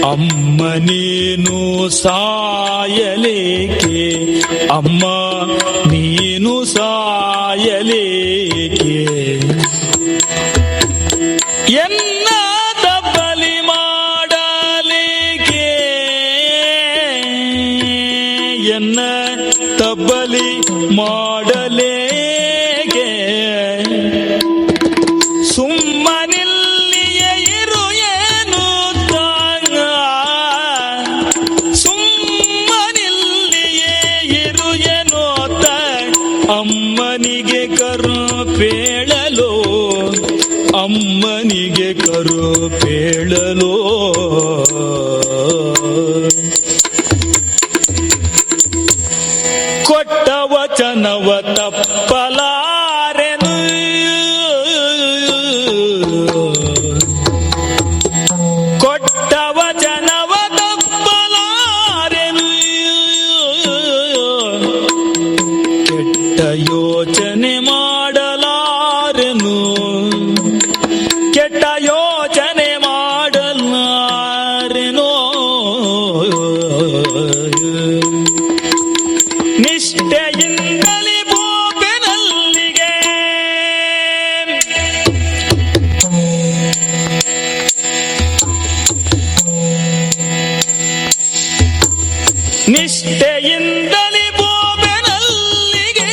ಅಮ್ಮ ನೀನು ಸಾಯಲೇಕೆ, ಅಮ್ಮ ನೀನು ಸಾಯಲೇಕೆ, ಎನ್ನ ಬಲಿ ಮಾಡಲೇಕೆ, ಎನ್ನ ತಬ್ಬಲಿ ಮಾಡಲೇಕೆ, ಸುಮ್ಮನಿಲ್ಲಿಯೇ ಇರು ಏನು ತಾಂಗ, ಸುಮ್ಮನಿಲ್ಲಿಯೇ ಇರು ಏನೋತ, ಅಮ್ಮನಿಗೆ ಕರು ಪೇಳಲು, ಅಮ್ಮನಿಗೆ ಕರು ಪೇಳಲು. ಕೊಟ್ಟ ವಚನವ ತಪ್ಪಲಾರೆನು, ಕೊಟ್ಟ ವಚನವ ತಪ್ಪಲಾರೆನು, ಕೆಟ್ಟ ಯೋಚನೆ ಮಾಡಲಾರೆನು, ಕೆಟ್ಟ ಯೋಚನೆ ಮಾಡಲಾರೆನು. ನಿಷ್ಠೆಯಿಂದಲೇ ಬೋಪೆನಲ್ಲಿಗೆ, ನಿಷ್ಠೆಯಿಂದಲೇ ಬೋಪೆನಲ್ಲಿಗೆ.